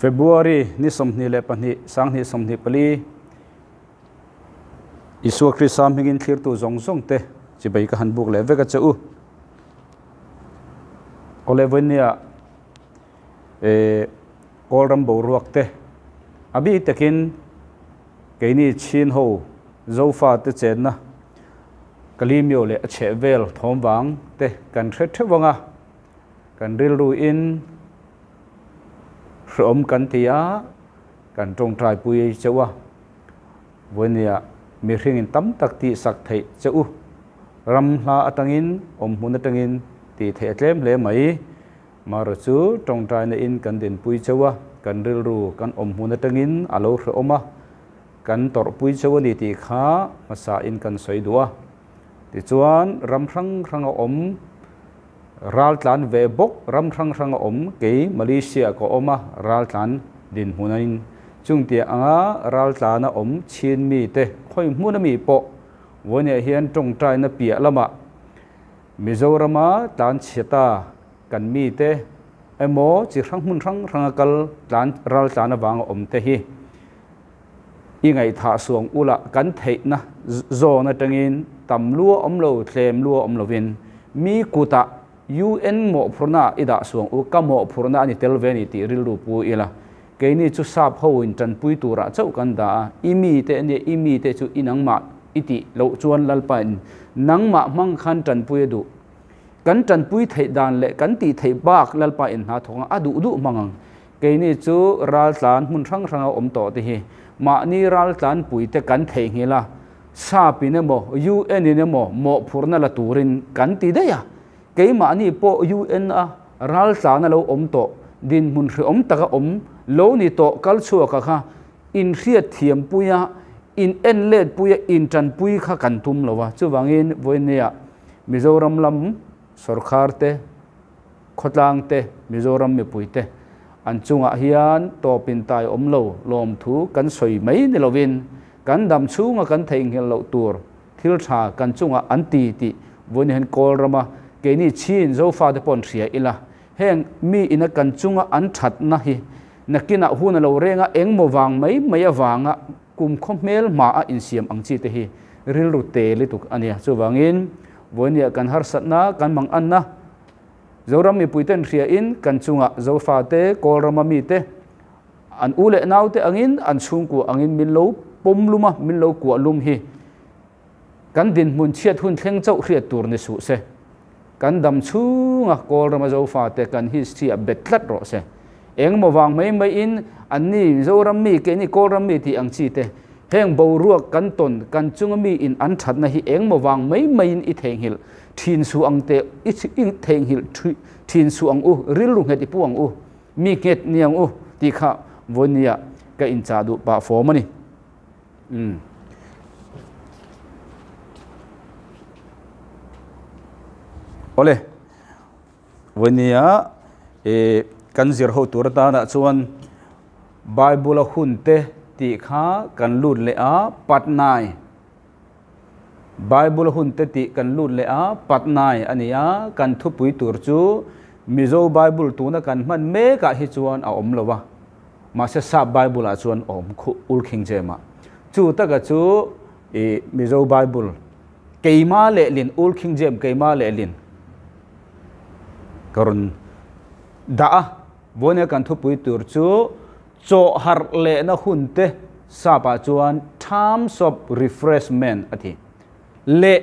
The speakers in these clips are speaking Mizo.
February ni 22 2024 Isua Krista hmingin thlirtu zawng zawng te chibai ka han buk leh vek a che u. Awle vawinia eh Kawlram boruak te a bik takin keini Chin ho Zofa te chenna Kalimio leh a chhehvel thawm vang te kan hre theuh ang a, kan rilru in hreawm kan ti a, kan tawngtai pui cheuh a, vawinia mihringin tam tak tihsak theih che u, ram hla atangin awm hmun atangin tih theih a tlem hle mai. Mara chu tawngtaina in kan dinpui cheuh a, kan rilru kan awm hmun atangin a lo hrehawm a, kan tawrhpui cheuh a ni tih kha hmasa in kan sawi duh a. Tichuan ram hrang hrang a awm, ral tlan ve bawk ram hrang hrang a awm, kei Malaysia ka awm a, ral tlan dinhmun a in chung tih anga ral tlan a awm chin mi te khawi hmun ami pawh vawiinah hian tawngtaina piah lamah Mizorama tlan chhiata kan mite emaw chi hrang hmun hrang hranga kal tlan ral tlan avanga awm te hi i ngaihthah suang ula kan theihna zawn atangin tam lua awm lo tlem lua awm lovin mi kutah UN mawhphurhna i dah suang u ka mawhphurhna a ni tel ve a ni tih rilru pu ila keini chu sap ho in tanpui turah chauh kan dah a i mite ania i mite chu i nangmah i tih loh chuan Lalpa in nangmah hmang khan tanpui a duh. Kan tanpui theih dan leh kan tih theih bak Lalpa in hna thawk ang a duh duh hmang ang. Keini chu raltlan hmun hrang hranga awm tawh te hi mahni raltlan pui te kan theihnghilh a, sap in emaw UN in emaw mawhphurhna la turin kan ti daih a. Keimahni pawh UN a raltlan a lo awm tawh dinhmun hreawm taka awm lo ni tawh kal chhuaka kha inhriat thiampui a, in en let pui a, in tanpui kha kan tum lo a. Chuvangin vawinia Mizoram lam sorkar te, khawtlang te, Mizoram mipui te an chungah hian tawpin tai awm lo lawmthu kan sawi mai ni lovin kan dam chhunga kan theihnghilh loh tur thil tha kan chungah an ti tih vawiin hian Kawl rama keini Chin Zofate pawh an hria ila heng mi ina kan chunga an thatna hi nakinah hun a lo reng a, engmaw vang mai mai avanga kum khaw hmel hma a insiam ang chi te hi rilru te lutuk a nia. Chuvangin vawinia kan harsatna, kan manganna Zoram mipuiten hriain kan chungah Zofate, Kawlrama mite, an u leh naute angin an chhungkua angin min lo pawm lum a, min lo kuah lum hi kan dinhmun chhiat hun thleng chauh hriat tur ni suh se. Kan dam chhunga Kawlrama Zofate kan history ah bet tlat rawh se. Engmaw vang mai maiin anni Mizoram mi keini Kawlram mi tih ang chi te heng boruak kan tawn kan chunga mi in an thatna hi engmaw vang mai maiin i theihnghilh thin suh ang te i theihnghilh thin suh ang u, rilru nghet i pu ang u, mi nghet ni ang u tih kha vawinia ka inchah duh pah fawm a ni. Umm. Awle, vawinia eh kan zir ho tur atana chuan Bible a hun te tih kha kan lut leh a patnai Bible a hun te tih kan lut leh a patnai a ni a, kan thupui tur chu Mizo Bible tuna kan hman mekah hi chuan a awm lo a. Mahse sap Bible ah chuan awm khuh ul khing che mah. Chu taka chu i Mizo Bible keima lehlin ul khing jem keima lehlin ka rawn dah a. Vawinia kan thupui tur chu chawh harh lehna hun te sap ah chuan times of refreshment a ti. Leh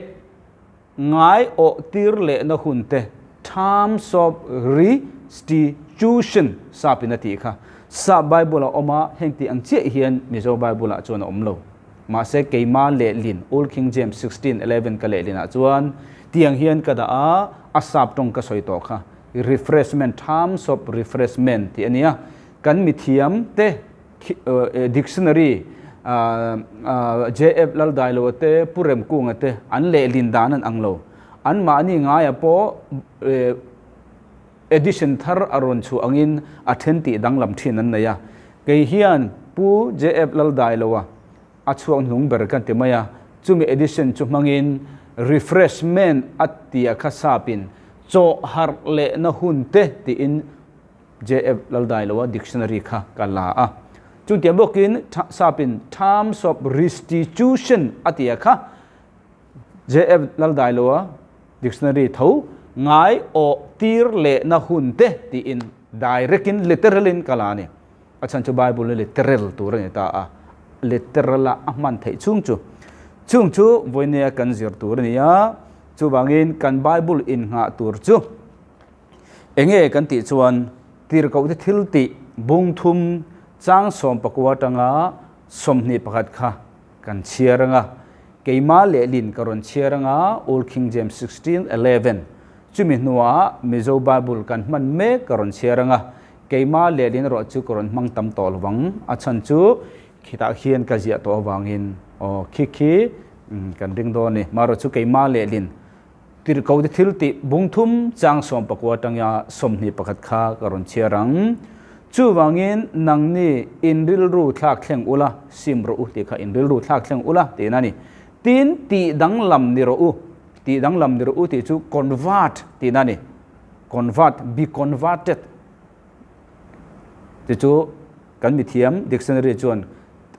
ngai awh tir lehna hun te, terms of restitution, sap in a tih kha. Sap Bible a awm a, heng tih ang chiah hian Mizo Bible ah chuan a awm lo. Mahse keima lehlin, Old King James 16:11 ka lehlin ah chuan tiang hian ka dah a, a sap tawng ka sawi tawh kha, refreshment, terms of refreshment tih a nia. Kan mithiam te Dictionary JF Laldailo te Pu Remkunga te an lehlin dan an ang lo. Anmahni ngaia pawh edition thar a rawn chhuah angin a then tih danglam thin an nei a. Kei hian Pu JF Laldailo a chhuak hnung ber kan ti mai a, chumi edition chu hmangin refreshment a tia kha sapin chawh harh lehna hun te tiin. JF Laldailoa dictionary kha ka la a. Chutiang bawkin sapin terms of restitution a tia kha JF Laldailoa dictionary tho ngai awh tir lehna hun te tiin direct in literal in ka la a ni. A chhan chu Bible hi literal tur a ni ta a, literal a a hman theih chhung chu. Chung chu vawinia kan zir tur a ni a, chuvangin kan Bible innghah tur chu Enge kan tih chuan tirhkohte thil tih bung thum chang 14 atanga 21 kha kan chhiar anga, keimah lehlin ka rawn chhiar anga Old King James 16:11 chumi hnuah Mizo Bible kan hman mek ka rawn chhiar anga, keimah lehlin erawh chu ka rawn hmang tam tawh lovang, a chhan chu khitah khian ka ziah tawh avangin aw khi khi kan ring dawn a ni, marawh chu keimah lehlin Tirhkohte thil tih bung thum chang 19 atanga 21 kha ka rawn chhiar ang. Chuvangin nangni in rilru thlak thleng ula, sim rawh u tih kha in rilru thlak thleng ula tihna a ni. Tin, tih danglam ni rawh u, tih danglam ni rawh u tih chu convert tihna a ni. Convert, be converted tih chu Kan mithiam dictionary chuan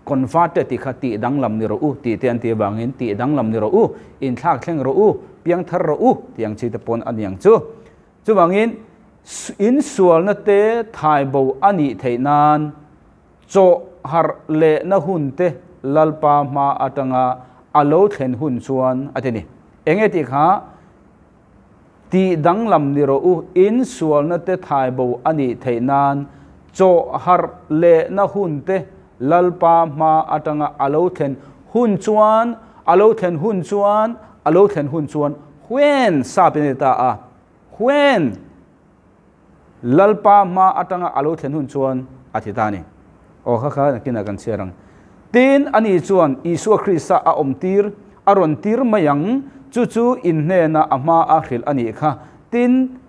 converted tih kha tih danglam ni rawh u tih te an tih avangin tih danglam ni rawh u, inthlak thleng rawh u, piangthar rawh u tih ang chi te pawn a ni ang chu. Chuvangin insualna te thaibo a nih theih nan chawh harh lehna hun te Lalpa hma atanga a lo thlen hun chuan a ti ni. Enge tih kha Tih danglam ni rawh u, in sualna te thaibo a nih theih nan chawh harh lehna hun te Lalpa hma atanga a lo thlen hun chuan, a lo thlen hun chuan, a lo thlen hun chuan, when sap in a ti ta a, when Lalpa hma atanga a lo thlen hun chuan a ti ta a ni. Aw kha kha nakinah kan chhiar ang. Tin, ani chuan Isua Krista a awm tir, a rawn tir mai ang, chu chu in hnena a hma a hrilh a nih kha. Tin,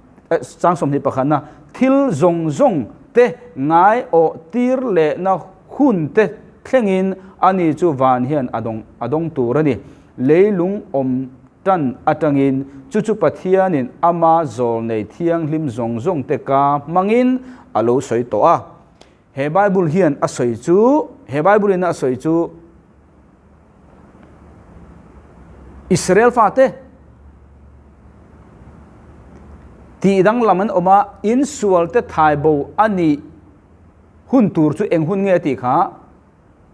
chang 21na, thil zawng zawng te ngai awh tir lehna hun te thlengin ani chu van hian a dawng a dawng tur a ni. Leilung awm tan atangin chu chu Pathianin ama zawlnei thianghlim zawng zawng te ka hmangin a lo sawi tawh a. He Bible hian a sawi chu, he Bible in a sawi chu Israel fate tih danglam an awm a, insual te thaibo a nih hun tur chu eng hun nge tih kha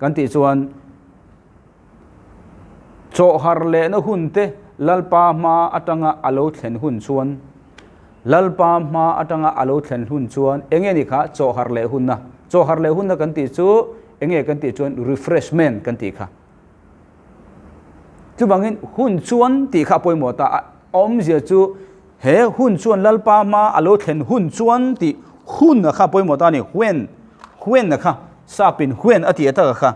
kan tih chuan Chawhhar lehna hun te Lalpa hma atanga a lo thlen hun chuan Lalpa hma atanga a lo thlen hun chuan enge ni kha chawhhar leh hunna Chawhhar leh hunna kan tih chu enge kan tih chuan refreshment kan tih kha. Chuvangin hun chuan tih kha a pawimawh ta a, awmzia chu he hun chuan Lalpa hma a lo thlen hun chuan tih hun a kha pawimawh ta a ni, when, when a kha, sapin when a tih a taka kha.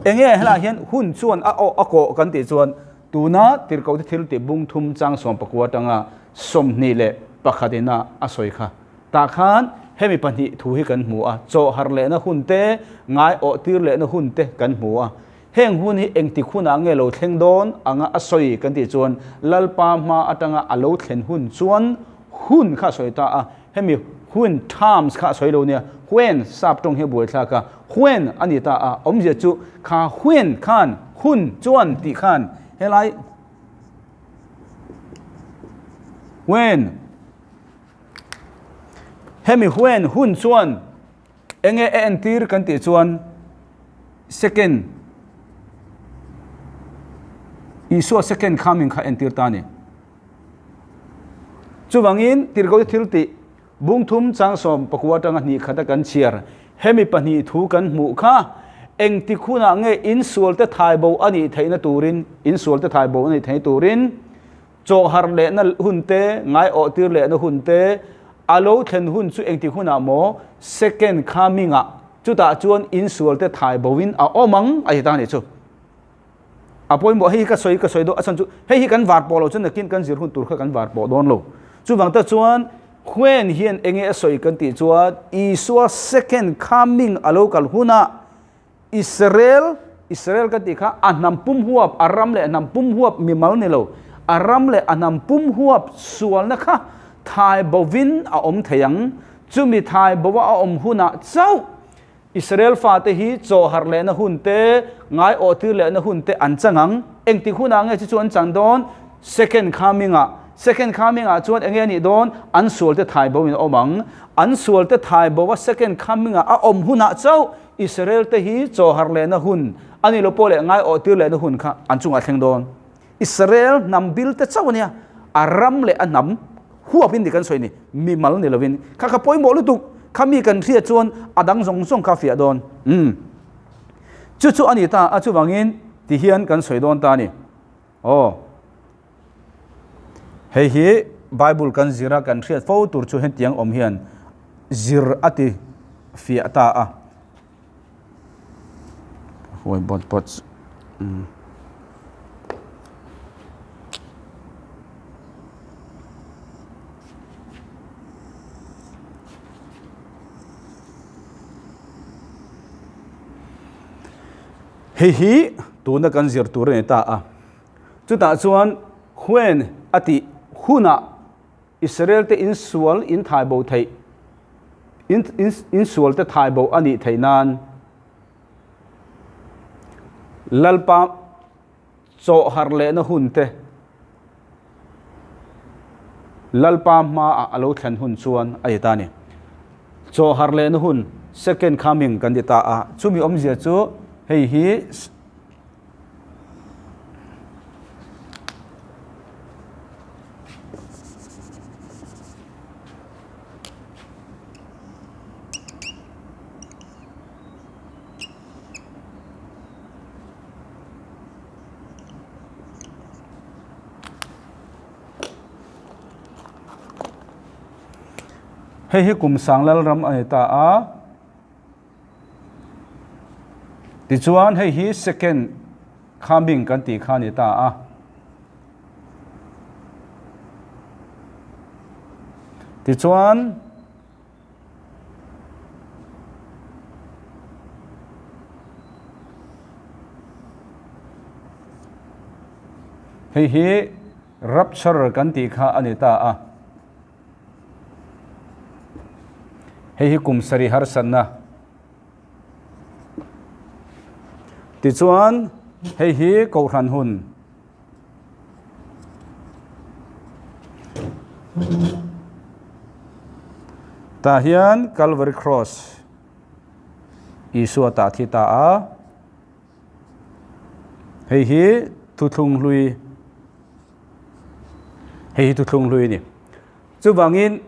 Enge helaiah hian hun chuan a awh a kawh kan tih chuan tuna tirhkohte thil tih bung thum chang 19 atanga 21 ina a sawi kha. Tah khan hemi pahnih thu hi kan hmu a, chawhhar lehna hun te, ngai awh tir lehna hun te kan hmu a. Heng hun hi engtik hunah nge lo thleng dawn anga a sawi kan tih chuan Lalpa hma atanga a lo thlen hun chuan hun kha a sawi ta a, hemi hun times kha a sawi lo nia, when sap tawng hi a buaithlak a, when a ni ta a, awmzia chu kha when khan hun chuan tih khan helai when hemi when hun chuan Enge a entir kan tih chuan second Isua second coming kha entir ta a ni. Chuvangin tirhkohte thil tih bung thum chang 19 atanga hnih khata kan chhiar hemi pahnih thu kan hmuh kha engtik hunah nge insualte thaibo a nih theihna turin insualte thaibo a nih theihna turin Chawhharh lehna hun te, ngaiawh tir lehna hun te, a lo thlen hun chu engtik hunah maw second coming-ah chutah chuan insual te thai boin a awm ang a ti ta a nih chu. A pawimawh hei hi ka sawi ka sawi dawn a chhan chu hei hi kan var pawh lo chuan nakin kan zir hun tur kha kan var pawh dawn lo. Chuvang te chuan When hian enge a sawi kan tih chuan Isua second coming a lo kal hunah Israel, Israel ka tih kha a hnam pum huap, a ram leh a hnam pum huap mimal ni lo, a ram leh a hnam pum huap sualna kha thai bovin a awm thei ang. Chumi thai bo a a awm hunah chauh Israel fate hi chaw harh lehna hun te, ngai awh tir lehna hun te an chang ang. Engtik hunah nge chu chu an chang dawn? Second coming-ah. Second coming-ah chuan enge a nih dawn? An sualte thai bo in a awm ang. An sualte thai bo a second coming-ah a awm hunah chauh Israel te hi chaw harh lehna hun, a nih loh pawh leh ngai awh tir lehna hun kha an chungah a thleng dawn. Israel hnam bil te chauh a nia, a ram leh a hnam huap in ni kan sawi ni, mimal ni lovin. Kha kha pawimawh lutuk, kha mi kan hriat chuan a dang zawng zawng kha a fiah dawn. Umm. Chu chu a ni ta a, chuvangin ti hian kan sawi dawn ta a ni. Aw. Hei hi Bible kan zir a, kan hriat fo tur chu hetiang awm hian zir a ti fiah ta a. Huai bawt bawt. Um. Hei hi tuna kan zir tur a ni ta a. Chutah chuan when a tih hunah Israel te insual in thai bo theih in in insual te thai bo a nih theih nan Lalpa chawh harh lehna hun te Lalpa hmaah a lo thlen hun chuan a ti ta a ni. Chawh harh lehna hun second coming kan ti ta a, chumi awmzia chu hei hi Hei hi kum sang lalram a ni ta a. Tichuan hei hi second coming kan tih kha a ni ta a. Tichuan hei hi rapture kan tih kha a ni ta a. Hei hi kum sarih harsatna. Tichuan hei hi kohhran hun. Tah hian Calvary Cross Isua tah thi ta a. Hei hi thuthlung hlui. Hei hi thuthlung hlui a ni. Chuvangin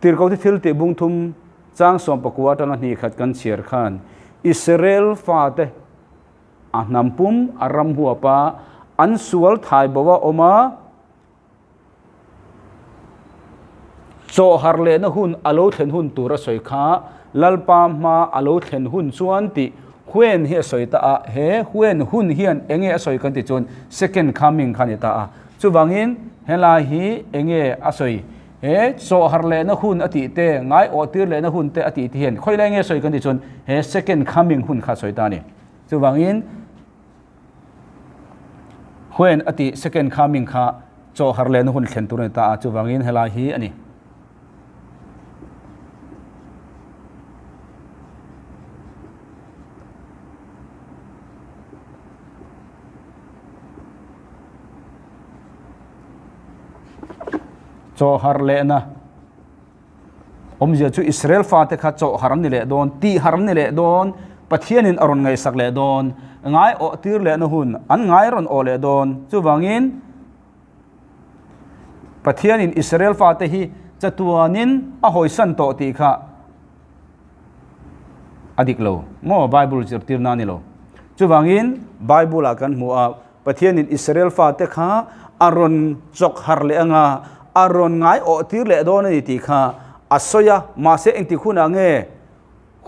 Tirhkohte thil tih bung thum chang 14 atanga hnih khat kan chhiar khan Israel fate a hnam pum a ram huapa an sual thai bo a awm a, Chawhar lehna hun a lo thlen hun tur a sawi kha, Lalpa hma a lo thlen hun chuan tih when hi a sawi ta a, he when hun hian enge a sawi kan tih chuan second coming kha a ni ta a. Chuvangin helai hi enge a sawi? He chawhar lehna hun a tih te, ngaiawh tir lehna hun te a tih te hian khawilai nge a sawi kan tih chuan he second coming hun kha a sawi ta a ni. Chuvangin. When a tih second coming kha chaw har lehna hun thlen tur a ni ta a, chuvangin helai hi a ni. Chaw har lehna Awmzia chu Israel fate kha chawh har an ni leh dawn, tih har an ni leh dawn, Pathianin a rawn ngaihsak leh dawn, ngai awh tir lehna hun an ngai rawn awh leh dawn. Chuvangin Pathianin Israel fate hi chatuanin a hawisan tawh tih kha a dik lo maw? Bible zirtirna a ni lo. Chuvangin Bible-ah kan hmu a, Pathianin Israel fate kha a rawn chawk harh leh anga, a rawn ngai awh tir leh dawn a ni tih kha a sawi a, mahse engtik hunah nge?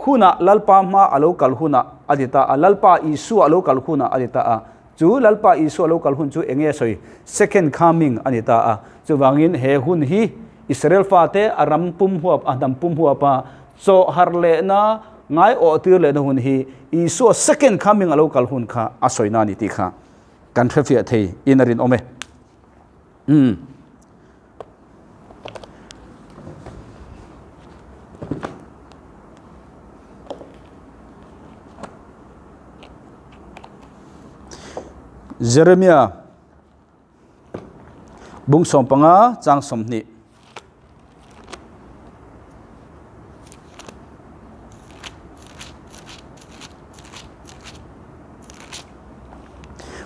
Hunah Lalpa hma a lo kal hunah a ti ta a, Lalpa Isua a lo kal hunah a ti ta a, chu Lalpa Isua a lo kal hun chu eng nge a sawi? Second coming a ni ta a, chuvangin he hun hi Israel fate a ram pum huap, a hnam pum huapa chawh harh lehna, ngai awh tir lehna hun hi Isua second coming a lo kal hun kha a sawi na a ni tih kha kan hrefiah thei in a rinawm e. Umm. Jeremia bung 15 chang 20.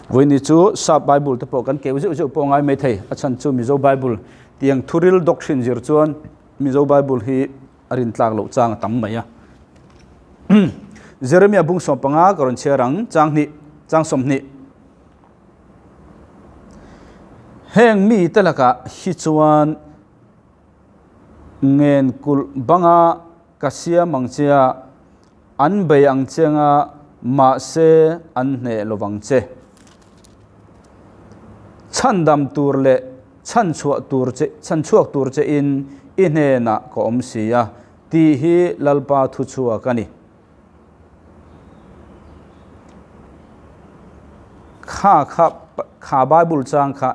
Vawiini chu Sap Bible te pawh kan keu zeuh zeuh pawh ngai mai thei. A chhan chu Mizo Bible tiang thuril doctrine zir chuan Mizo Bible hi a rin tlak loh chang a tam mai a. Jeremia bung 15 ka rawn chhiar ang, chang hnih, chang 20. Heng mi te lakah hi chuan ngen kulh banga ka siam ang che a, an bei ang che anga mahse an hneh lo vang che. Chhandam tur leh chhanchhuah tur che chhanchhuak tur che in i hnenah ka awm si a, tih hi Lalpa thuchhuak a ni. Kha kha kha Bible chang kha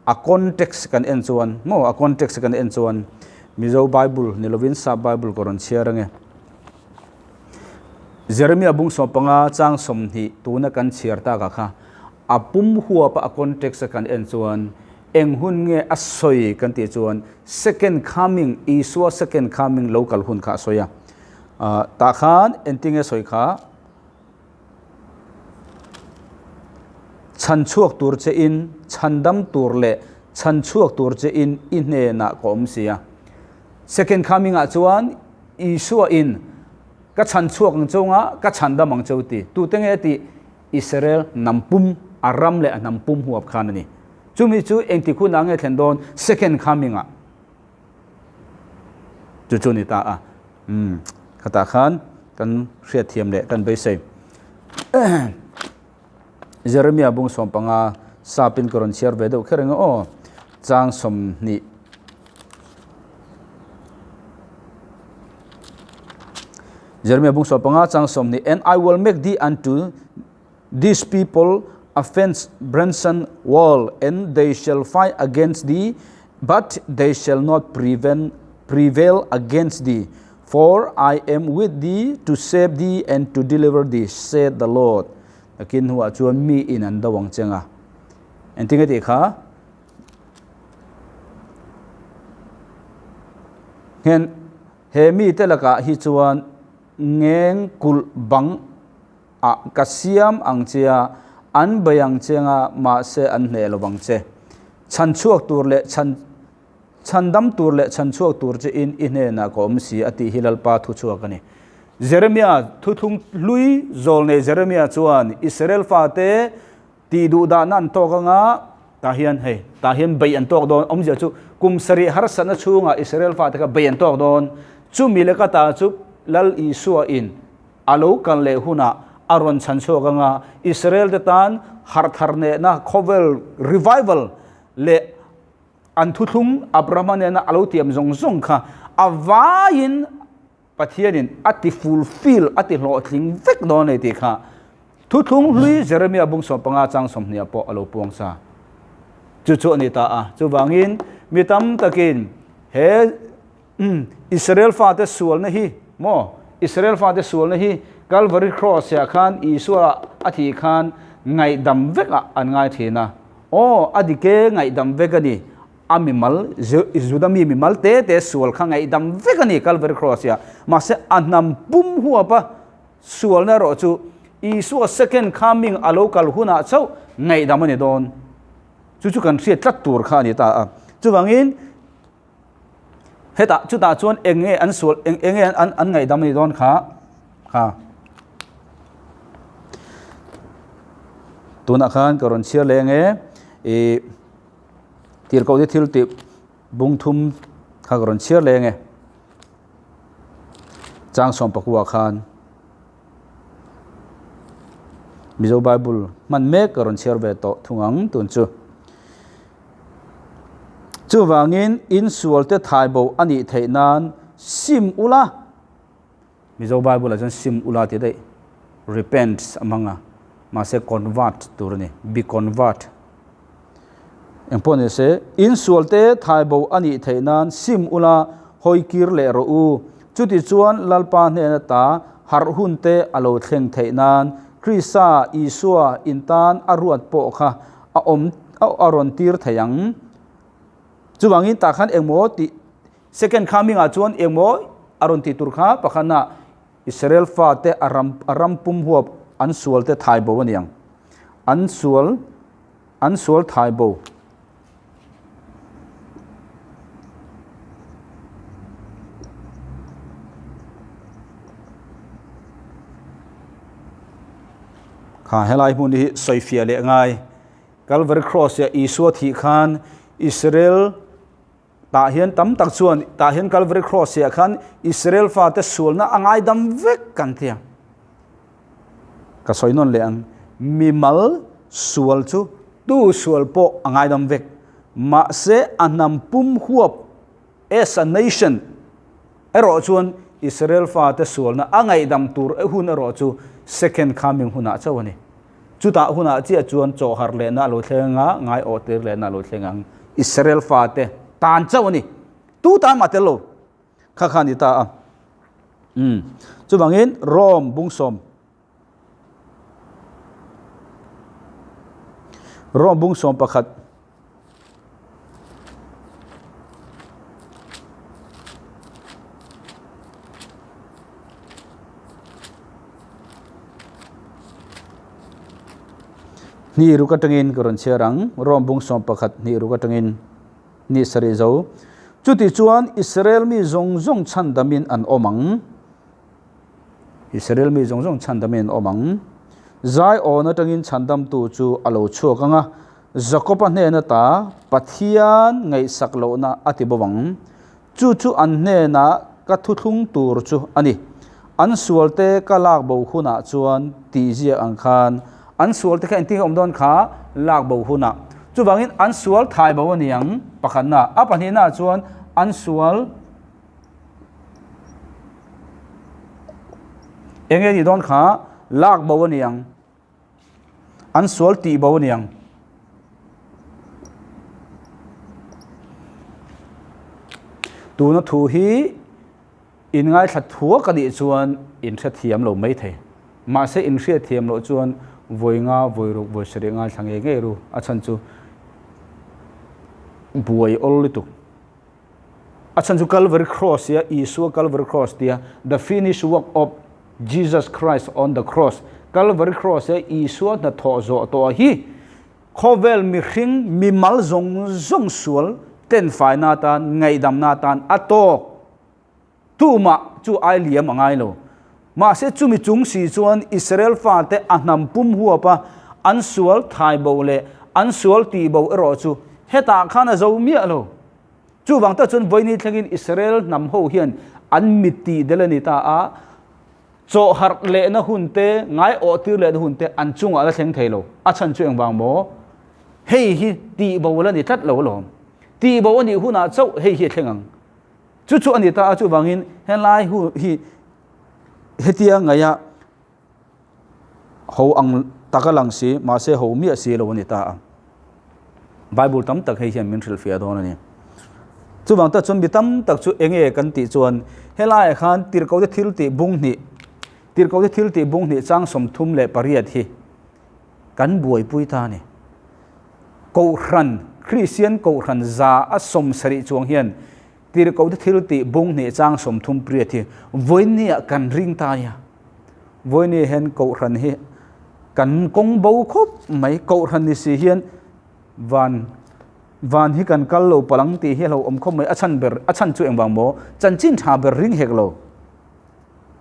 a context kan en chuan maw a context kan en chuan Mizo Bible ni lovin Sap Bible ka rawn chhiar ange. Jeremia bung 15 chang 20 tuna kan chhiar taka kha a pum huapa a context kan en chuan eng hun nge a sawi kan tih chuan second coming Isua second coming lo kal hun kha a sawi a. Tah khan engtinge sawi kha Chhan chhuak tur che in, chhan dam tur leh chhan chhuak tur che in i hnenah ka awm si a. Second coming ah chuan Isua in ka chhan chhuak ang cheu nga, ka chhan dam ang cheu ti. Tute nge tih Israel hnam pum, a ram leh a hnam pum huap khan a ni. Chumi chu engtik hunah nge thlen dawn? Second coming ah. Chu chu ni ta a. Umm khatah khan kan hriatthiam leh kan beisei. Jeremia bung 15 sapin ka rawn chhiar ve deuh kher eng aw. Chang 20. Jeremia bung 15 chang 20 and I will make thee unto these people a fence branson wall and they shall fight against thee but they shall not prevent prevail against thee for I am with thee to save thee and to deliver thee said the Lord nakin hnuah chuan mi in an do ang chenga engtinge tih kha hen he mi te lakah hi chuan ngeng kulh bang ah ka siam ang che a, an bei ang che anga mahse an hneh lo vang che. Chhan chhuak tur leh chhan chhan dam tur leh chhan chhuak tur che in i hnenah ka awm si a tih hi Lalpa thu chhuak a ni. Jeremia thuthlung hlui zawl nei Jeremia chuan Israel fate tih duh dahna an tawk anga tah hian hei tah hian bei an tawk dawn awmzia chu kum sarih harsatna chhungah Israel fate kha bei an tawk dawn chumi leka ta chu Lal Isua in A lo kal leh hunah a rawn chhan chhuak ang a, Israel-te tan harh thar nehna khawvel revival leh an thuthlung Abrahama nena a lo tiam zawng zawng kha a vaiin Pathianin a ti fulfill, a ti hlawhtling vek dawn a ni tih kha thuthlung hlui Jeremia bung 15 chang 20 pawh a lo puang sa. Chu chu a ni ta a. Chuvangin mi tam takin he Umm, Israel fate sualna hi maw? Israel fate sualna hi Calvary Cross ah khan Isua a thih khan ngaihdam vek ah an ngai thin a. Aw, a dik e, ngaihdam vek a ni. A mimal, Juda mi mimal te te sual kha ngaihdam vek a ni Calvary Cross ah. Mahse, a hnam pum huap a sualna erawh chu Isua second coming a lo kal hunah chauh ngaihdam a ni dawn. Chu chu kan hriat tlat tur kha a ni ta a. Chuvangin, Hetah chutah chuan eng nge an sual eng eng nge an an ngaihdam a ni dawn kha kha tunah khan ka rawn chhiar leh enge ih tirhkoh te thil tih bung thum kha ka rawn chhiar leh enge chang 14 khan Mizo Bible hman mek ka rawn chhiar ve tawh thung ang tun chu. Chuvangin insualte thaibo a nih theih nan sim ula, Mizo Bible ah chuan sim ula tih daih, repent a hmang a, mahse convert tur a ni, be convert. Engpawh ni se, insualte thaibo a nih theih nan sim ula, hawi kir leh rawh u. Chutichuan Lalpa hnena ta harh hunte a lo thleng theih nan. Krista Isua in tan a ruat pawh kha a awm a rawn tir thei ang. Chuvangin tah khan engmaw tih second coming ah chuan engmaw a rawn tih tur kha pakhatna Israel fate a ram a ram pum huap an sual te thai bo a ni ang. An sual an sual thai bo. Kha helai hmun hi sawifiah leh ngai. Calvary Cross ah Isua thih khan Israel tah hian tam tak chuan tah hian Calvary Cross ah khan Israel fate sualna a ngaidam vek kan ti a. Ka sawi nawn leh ang, mimal sual chu tu sual pawh a ngaidam vek. Mahse a hnam pum huap as a nation erawh chuan Israel fate sualna a ngaihdam tur hun erawh chu second coming hunah chauh a ni. Chutah hunah chiah chuan chawhharh lehna a lo thleng a, ngaiawh tir lehna a lo thleng ang. Israel fate tan chauh a ni. Tu tan mah tel lo. Kha kha a ni ta a. Umm. Chuvangin Rome bungsawm Rome bungsawm pakhat Hnih ruk atangin ka rawn chhiar ang, Rome bung 11 hnih ruk atangin ni sarih zo. Chutichuan Israel mi zawng zawng chhandamin an awm ang. Israel mi zawng zawng chhandamin an awm ang. Zaiawn atangin chhandamtu chu a lo chhuak ang a, Jakoba hnen ata Pathian ngaihsak lohna a ti bo ang. Chu chu an hnenah ka thuthlung tur chu a ni. An sualte ka lak bo hunah chuan tih ziak ang khan an sualte kha engtin nge awm dawn kha lak bo hunah. Chuvangin an sual thai bo a ni ang pakhatna. A pahnihnaah chuan an sual eng nge nih dawn kha lak bo a ni ang. An sual tih bo a ni ang. Tuna thu hi in ngaithla thuak a nih chuan in hrethiam lo mai thei. Mahse in hriatthiam loh chuan vawi nga, vawi ruk, vawi sarih ngaithla ngei ngei ru. A chhan chu buai awl lutuk. A chhan chu Calvary Cross tia Isua Calvary Cross tia the finished work of Jesus Christ on the cross Calvary Cross tia Isua hnathawh zawh tawh hi khawvel mihring mimal zawng zawng sual tenfaina atan ngaihdamna atan a tawk tumah chu ai liam a ngai lo. Mahse chumi chung si chuan Israel fate a hnam pum huap a an sual thai bo leh an sual tih bo erawh chu hetah khan a zo miah lo. Chuvang tak chuan vawiini thlengin Israel hnam ho hian an mit tih del a ni ta a, chawhharh lehna hun te, ngaiawh tir lehna hun te an chungah la thleng thei lo. A chhan chu engvang maw? Hei hi tih bo la ni tlat lo alawm. Tih bo a nih hunah chauh hei hi a thleng ang. Chu chu a ni ta a, chuvangin helai hu hi hetia ngaia ho ang taka lang si, mahse ho miah si lo a ni ta a. Bible tam tak hei hian min hrilhfiah dawn a ni. Chuvang tak chuan mi tam tak chu enge kan tih chuan helaiah khan tirhkohte thil tih bung hnih, tirhkohte thil tih bung hnih chang 38 hi kan buaipui ta a ni. Kohhran, Kristian Kohhran 170 chuang hian Tirhkohte thil tih bung hnih chang 30 hi vawinia kan ring ta a. Vawinia hian Kohhran hi kan kawng bo khawp mai. Kohhran ni si hian van van hi kan kal lo palang tih hi a lo awm khawp mai. A chhan ber, a chhan chu engvang maw? Chanchin tha ber ring hek lo.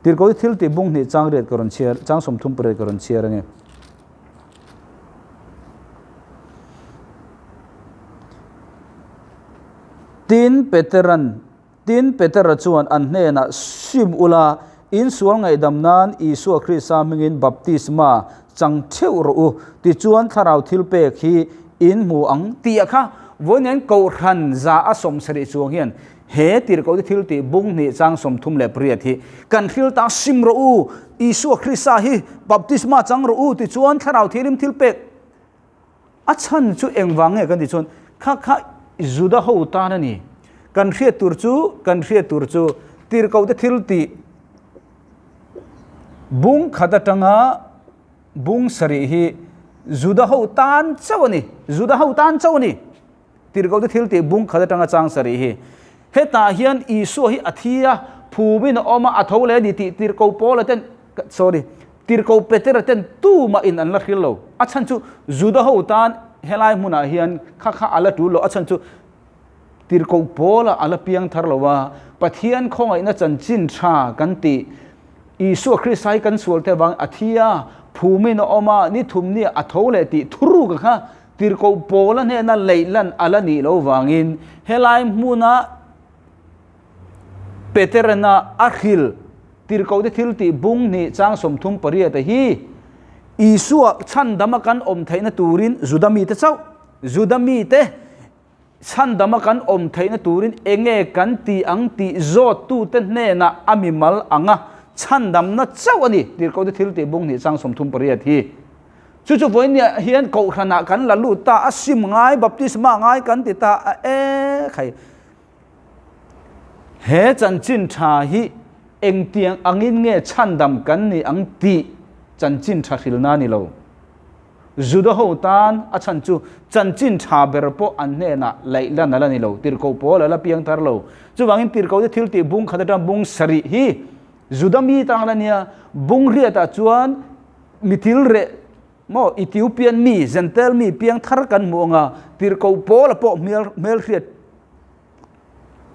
Tirhkohte thil tih bung hnih chang riat ka rawn chhiar, chang 38 ka rawn chhiar ange. Tin, Peteran, Tin, Petera chuan an hnenah, Sim ula, in sual ngaihdam nan Isua Krista hmingin baptisma chang theuh rawh u, tichuan thlarau thilpek hi in hmu ang, tih a kha vawiin Kohhran 170 chuang hian he tirhkohte thiltih bung hnih chang 38 hi kan hril ta, Sim rawh u, Isua Krista hi baptisma chang rawh u, tichuan thlarau thianghlim thilpek A chhan chu engvang nge kan tih chuan kha kha Juda ho tan a ni. Kan hriat tur chu kan hriat tur chu tirhkohte thil tih bung khat atanga bung sarih hi Juda ho tan chauh a ni. Juda ho tan chauh a ni. Tirhkohte thil tih bung khat atanga chang sarih hi. Hetah hian Isua hi a thi a, phumin a awm a, a tho leh a ni tih Tirhkoh Paula ten, sorry, Tirhkoh Petera ten tumah in an la hril lo. A chhan chu Juda ho tan helai hmunah hian kha kha a la tul lo. A chhan chu Tirhkoh Paula a la piang thar lo a, Pathian khawngaihna chanchin tha kan tih Isua Krista hi kan sual te avangin a thi a, phumin a awm a, ni thum ni a tho leh tih thuruk kha Tirhkoh Paula hnena leih lan a la nih loh vangin helai hmuna Peterana a hril Tirhkohte thil tih bung hnih chang 38 hi Isua chhandama kan awm theihna turin Juda mite chauh Juda mite chhandama kan awm theihna turin enge kan ti ang tih zawttute hnenah a mimal anga chhandamna chauh a ni Tirhkohte thil tih bung hnih chang 38 hi. Chu chu vawinia hian kohhranah kan la lut ta a, sim ngai, baptisma ngai kan ti ta a, e khai. He chanchin tha hi engtiang angin nge chhandam kan ni ang tih chanchin tha hrilna a ni lo. Juda ho tan a chhan chu chanchin tha ber pawh an hnenah laih lan a la ni lo, tirhkoh pawl a la piang thar lo. Chuvangin tirhkohte thil tih bung khat atang bung sarih hi Juda mi tang la nia, bung riatah chuan Mitil reh maw Ethiopian mi, Gentile mi piang thar kan hmuh anga tirhkoh Paula pawh hmel hmelhriat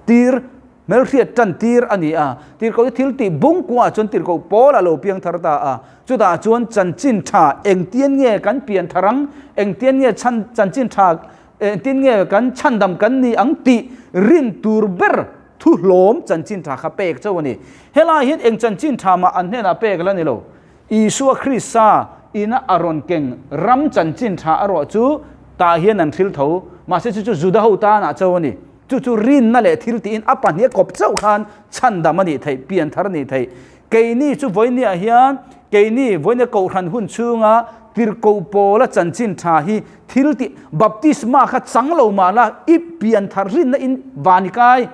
tir hmelhriat tan tir a ni a. Tirhkoh chu thil tih bung kuangah chuan tirhkoh Paula lo piang thar ta a. Chutah chuan chanchin tha engtian nge kan pian thar ang, engtian nge chhan chanchin tha engtin nge kan chhandam kan ni ang tih rin tur ber thu hlawm chanchin tha kha pek chauh a ni. Helai hian eng chanchin tha mah an hnenah pek la ni lo. Isua Krista ina a rawn keng ram chanchin tha a rawh chu tah hian an hril tho. Mahse chu chu Juda ho tanah chauh a ni. Chu chu rinna leh thil tiin a pahnih a kawp chauh khan chhandam a nih theih, pianthar a nih theih. Keini chu vawinia hian keini vawinia kohhran hun chhunga tirhkoh pawla chanchin tha hi thil tih baptisma kha chang lo mah la i pianthar rinna in van i kai.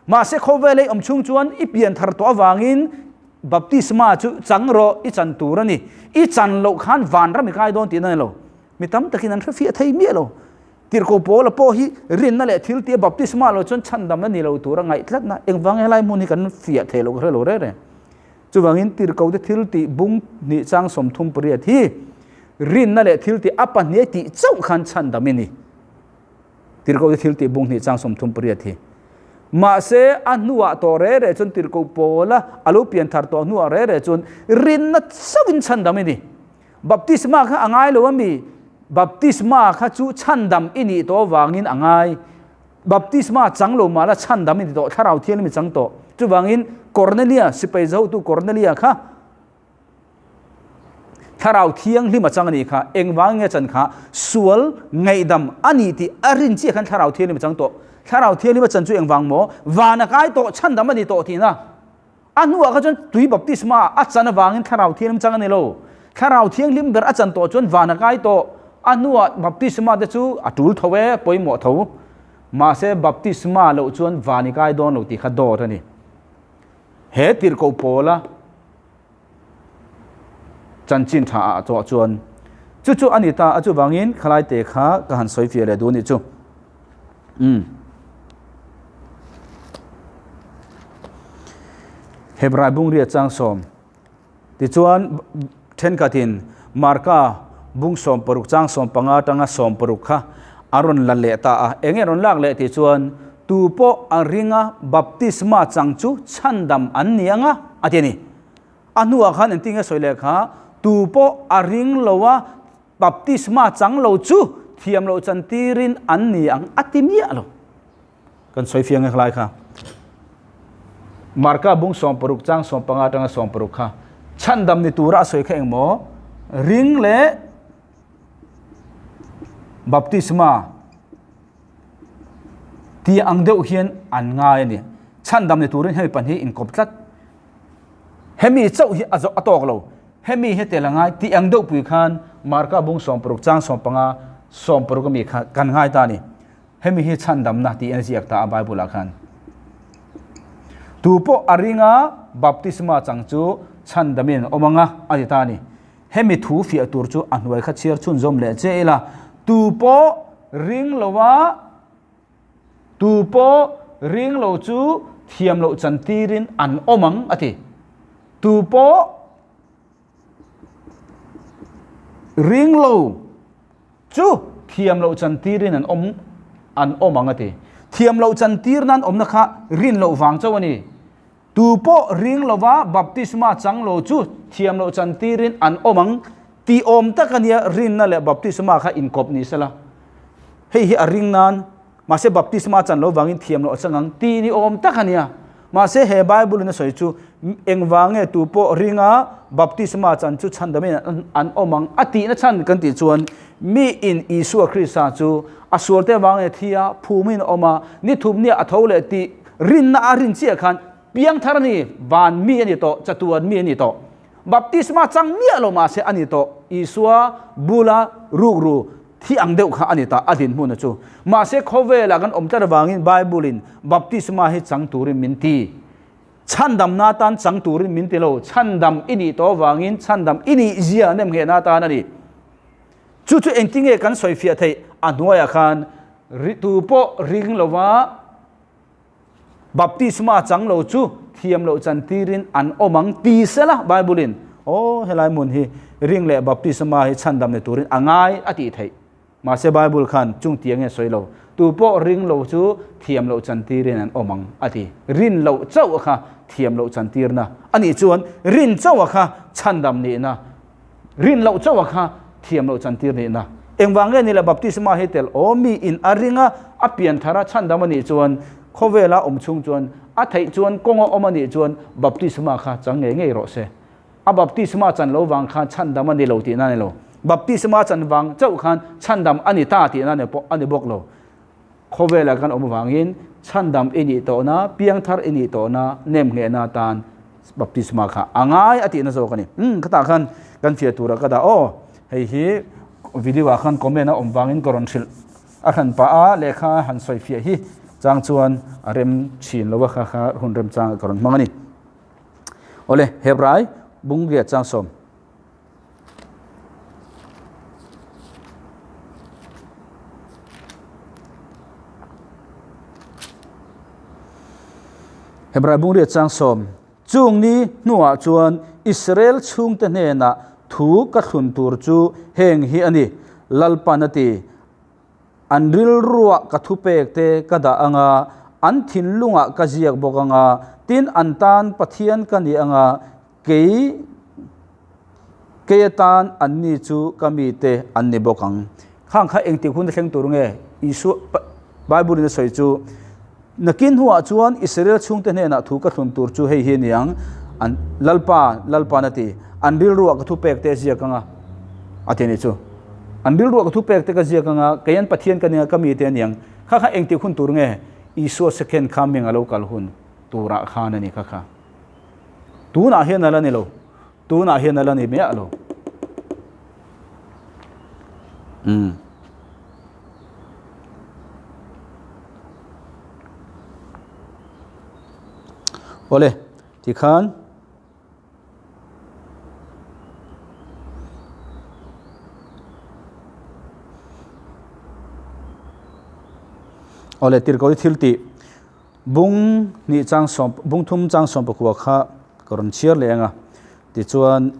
Mahse khawvel ei awm chhung chuan i pianthar tawh avangin Baptisma chu chang rawh, i chan tur a ni. I chan loh khan vanram i kai dawn tihna a ni lo. Mi tam takin an hrefiah thei miah lo. Tirhkoh Paula pawh hi rinna leh thil tia baptisma lo chuan chhandamna ni lo tura ngaih tlatna engvang helai hmun hi kan fiah thei lo ka hre lo reng reng. Chuvangin tirhkohte thil tih bung hnih chang 38 hi rinna leh thil tih a pahnih tih chauh khan chhandam i ni. Tirhkohte thil tih bung hnih chang 38 hi. Mahse, a hnuah tawh reh reh chuan tirhkoh Paula a lo pian thar tawh hnuah reh reh chuan rinna chauhin chhandam i ni. Baptisma kha a ngai lo a mi? Baptisma kha chu chhandam i nih tawh avangin a ngai. Baptisma chang lo mahla chhandam i ni tawh, Thlarau Thianghlim i chang tawh. Chuvangin Cornelia, sipai zotu Cornelia kha, Thlarau Thianghlim a chang a nih kha, engvang nge chan kha sual ngaihdam a ni tih a rin chiah khan Thlarau Thianghlim a chang tawh. Thlarau Thianghlim a chan chu engvang maw? Van a kai tawh, chhandam a ni tawh tihna. A hnuah kha chuan tui baptisma a chan avangin Thlarau Thianghlim chang a ni lo. Thlarau Thianghlim ber a chan tawh chuan van a kai tawh. A hnuah baptisma te chu a tul tho e, pawimawh tho. Mahse baptisma loh chuan van i kai dawn lo tih kha dawt a ni. He tirhkoh pawla chanchin tha ah tawh chuan chu chu a ni ta a, chuvangin khalai te kha ka han sawi fiah leh duh a nih chu. Umm. Hebrai bungria chang sawm tichuan thenkhatin Marka bung 16 chang 15 atanga 16 kha a rawn la leh ta a, eng nge rawn lak leh tih chuan tu pawh a ringa baptisma chang chu chhandam an ni ang a, a ti a ni. A hnuah khan engtin nge sawi leh kha, tu pawh a ring lo a, baptisma chang lo chu thiam loh chan tirin an ni ang a ti miah lo. Kan sawi fiang nge khalai kha. Marka bung 16 chang 15 atanga 16 kha chhandam ni tura a sawi kha engmaw ring leh baptisma ti ang deuh hian an ngai a ni. Chhandam ni turin hemi pahnih inkawp tlat. Hemi chauh hi a zawh a tawk lo. Hemi hi tel a ngai tih ang deuh pui khan Marka bung 16 chang 15 16 ami kha kan ngai ta a ni. Hemi hi chhandamna tih a ziak ta a Bible ah khan. Tu pawh a ringa baptisma chang chu chhandamin awm anga a ti ta a ni. Hemi thu fiah tur chu a hnuai kha chhiar chhunzawm leh che ila, tu pawh ring lova tu pawh ring lo chu thiam loh chan tirin an awm ang a ti. Tu pawh ring lo chu thiam loh chan tirin an awm an awm ang a ti. Thiam loh chan tir nan awmna kha rin loh vang chauh a ni. Tu pawh ring lova baptisma chang lo chu thiam loh chan tirin an awm ang tih awm tak a nia, rinna leh baptisma kha inkawp ni sela. Hei hi a ring nan, mahse baptisma chan lo vangin thiam loh a chang ang tih ni awm tak a nia. Mahse he Bible in a sawi chu engvang nge tu pawh ringa baptisma chan chu chhandamin an awm ang a tihna chhan kan tih chuan mi in Isua Krista chu a sualte vang nge thi a, phumin a awm a, ni thumnia a tho leh tih Rinna a rin chiah khan piangthar a ni, van mi a ni tawh, chatuan mi a ni tawh. Baptisma chang miah lo mahse a ni tawh, Isua bula rukru thi ang deuh kha a ni ta a dinhmun a chu. Mahse khawvelah kan awm tlat avangin Bible-in baptisma hi chang turin min ti. Chhandamna atan chang turin min ti lo, chhandam i nih tawh avangin chhandam i nih zia nemnghehna atan a ni. Chu chu engtinge kan sawifiah theih? A hnuaiah khan tu pawh ring lova Baptisma chang lo chu thiam loh chan tirin an awm ang ti sela Bible-in aw helai hmun hi ring leh baptisma hi chhandam ni turin a ngai a tih theih. Mahse Bible khan chung ti ange sawi lo. Tu pawh ring lo chu thiam loh chan tirin an awm ang a ti. Rin loh chauh kha thiam loh chan tirna a nih chuan rin chauh kha chhandam nihna Rin loh chauh a kha thiam loh chantir nihna. Engvang nge ni le baptisma hi tel aw mi in a ring a, a pian thar a chhandam a nih chuan khawvela awm chhung chuan a theih chuan kawng a awm a nih chuan baptisma kha chang ngei ngei rawh se. A baptisma chan lo vang khan chhandam a ni lo tihna a ni lo. Baptisma chan vang chauh khan chhandam a ni ta tihna a ni bawk lo. Khawvela kan awm avangin chhandam i nih tawhna, piangthar i nih tawhna, nemnghehna atan baptisma kha a ngai a tihna zawk a ni. Umm khatah khan kan fiah turah ka dah aw, hei hi video ah khan comment a awm vangin ka rawn hrilh a hran pah a, lehkha han sawi fiah hi chang chuan a rem thin lo a, kha kha hun remchangah ka rawn hmang a ni. Awle, Hebrai bungriat changsawm. Hebrai bungriat chang sawm chung ni hnuah chuan Israel chhungte hnenah thu ka thlun tur chu heng hi a ni, Lalpan a ti. An rilruah ka thupek te ka dah ang a, an thinlungah ka ziak bawk ang a, tin an tan Pathian ka ni ang a, Kei, kei atan anni chu ka mite an ni bawk ang. Khang kha engtik hun a thleng tur nge? Isua, Bible in a sawi chu, Nakin hnuah chuan Israel chhungte hnenah thu ka thlun tur chu hei hi a ni ang, an, Lalpa, Lalpa'n a ti, an rilruah ka thupek te a ziak ang a, a ti a ni chu. An rilruah ka thupek te ka ziak ang a, kei an Pathian ka ni ang a, ka mite a ni ang. Kha kha engtik hun tur nge? Isua second coming a lo kal hun turah khan a ni kha kha. Tunah hian a la ni lo. Tunah hian a la ni miah lo. Um. Awle, tikhan Awle, tirhkoh hi thil tih. Bung hnih chang sawm bung thum chang sawm pakua kha ka rawn chhiar leh ang a, tichuan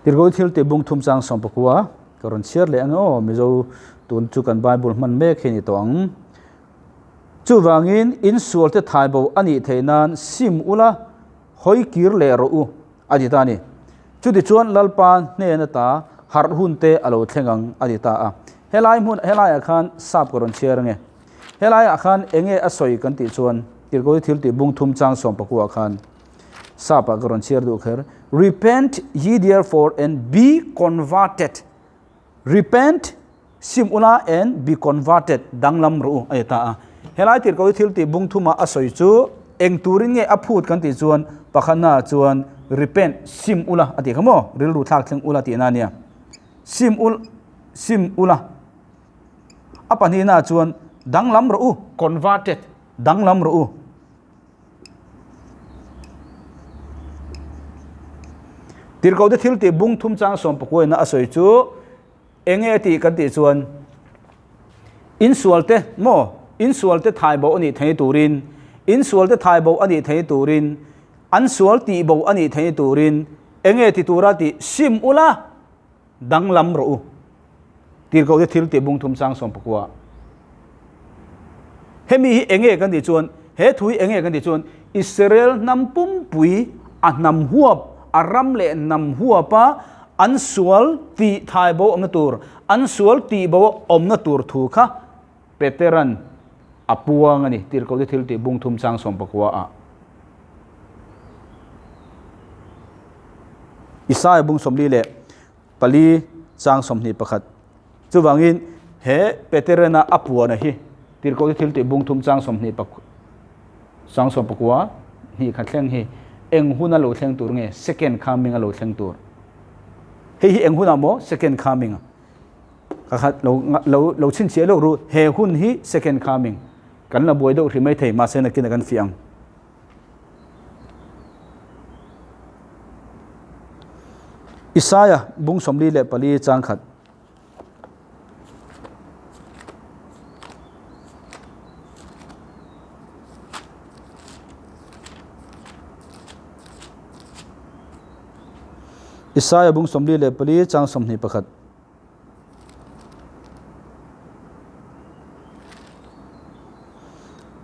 Tirhkoh thil tih bung thum chang sawm pakua ka rawn chhiar leh ang aw, Mizo tun chu kan Bible hman mek hi a ni tawh ang. Chuvangin, in sualte thaibo a nih theih nan sim ula, hawi kir leh rawh u, a ti ta a ni. Chutichuan Lalpa hnen ata harh hunte a lo thleng ang, a ti ta a. Helai hmun, helaiah khan sap ka rawn chhiar ange. Helaiah khan enge a sawi kan tih chuan, Tirhkoh thil tih bung thum chang sawm pakuah khan sap-ah ka rawn chhiar duh kher, Repent ye therefore and be converted. Repent, sim ula and be converted, danglam rawh u a ti ta a. Helai tirhkoh hi thil tih bung thuma a sawi chu eng turin nge a phut kan tih chuan pakhatnaah chuan repent, sim ula a tih kha maw, rilru thlak thleng ula tihna a nia. Sim ul. sim ula. A pahnihnaah chuan danglam rawh u, converted, danglam rawh u. Tirhkohte thil tih bung thum chang sawm pakuaina a sawi chu eng nge tih kan tih chuan insualte maw insualte thai bo a nih thei turin insualte thai bo a nih thei turin an sual tih bo a nih thei turin eng nge ti tura tih sim ula danglam rawh u. Tirhkohte thil tih bung thum chang 19. Hemi hi enge kan tih chuan, he thu hi enge kan tih chuan Israel hnam pumpui a hnam huap, a ram leh hnam huapa an sual tih thai bo awmna tur, an sual tih bo awmna tur thu kha Peteran a puang a ni, Tirhkohte thil tih bung thum chang 19 ah. Isaia bung 44 chang 21. Chuvangin he Peterena a puana hi Tirhkohte thil tih bung thum chang 20 chang 19 hnih khat thleng hi eng huna lo thleng tur nge second coming a lo thleng tur. Hei hi eng hunah maw second coming a. Ka khat lo lo lo chhinchhiah lawk ru he hun hi second coming kan la buai deuh hrih mai thei mahse nakin a kan fiah ang. Isaia bung 44 chang khat. Isaia bung 44 chang 21.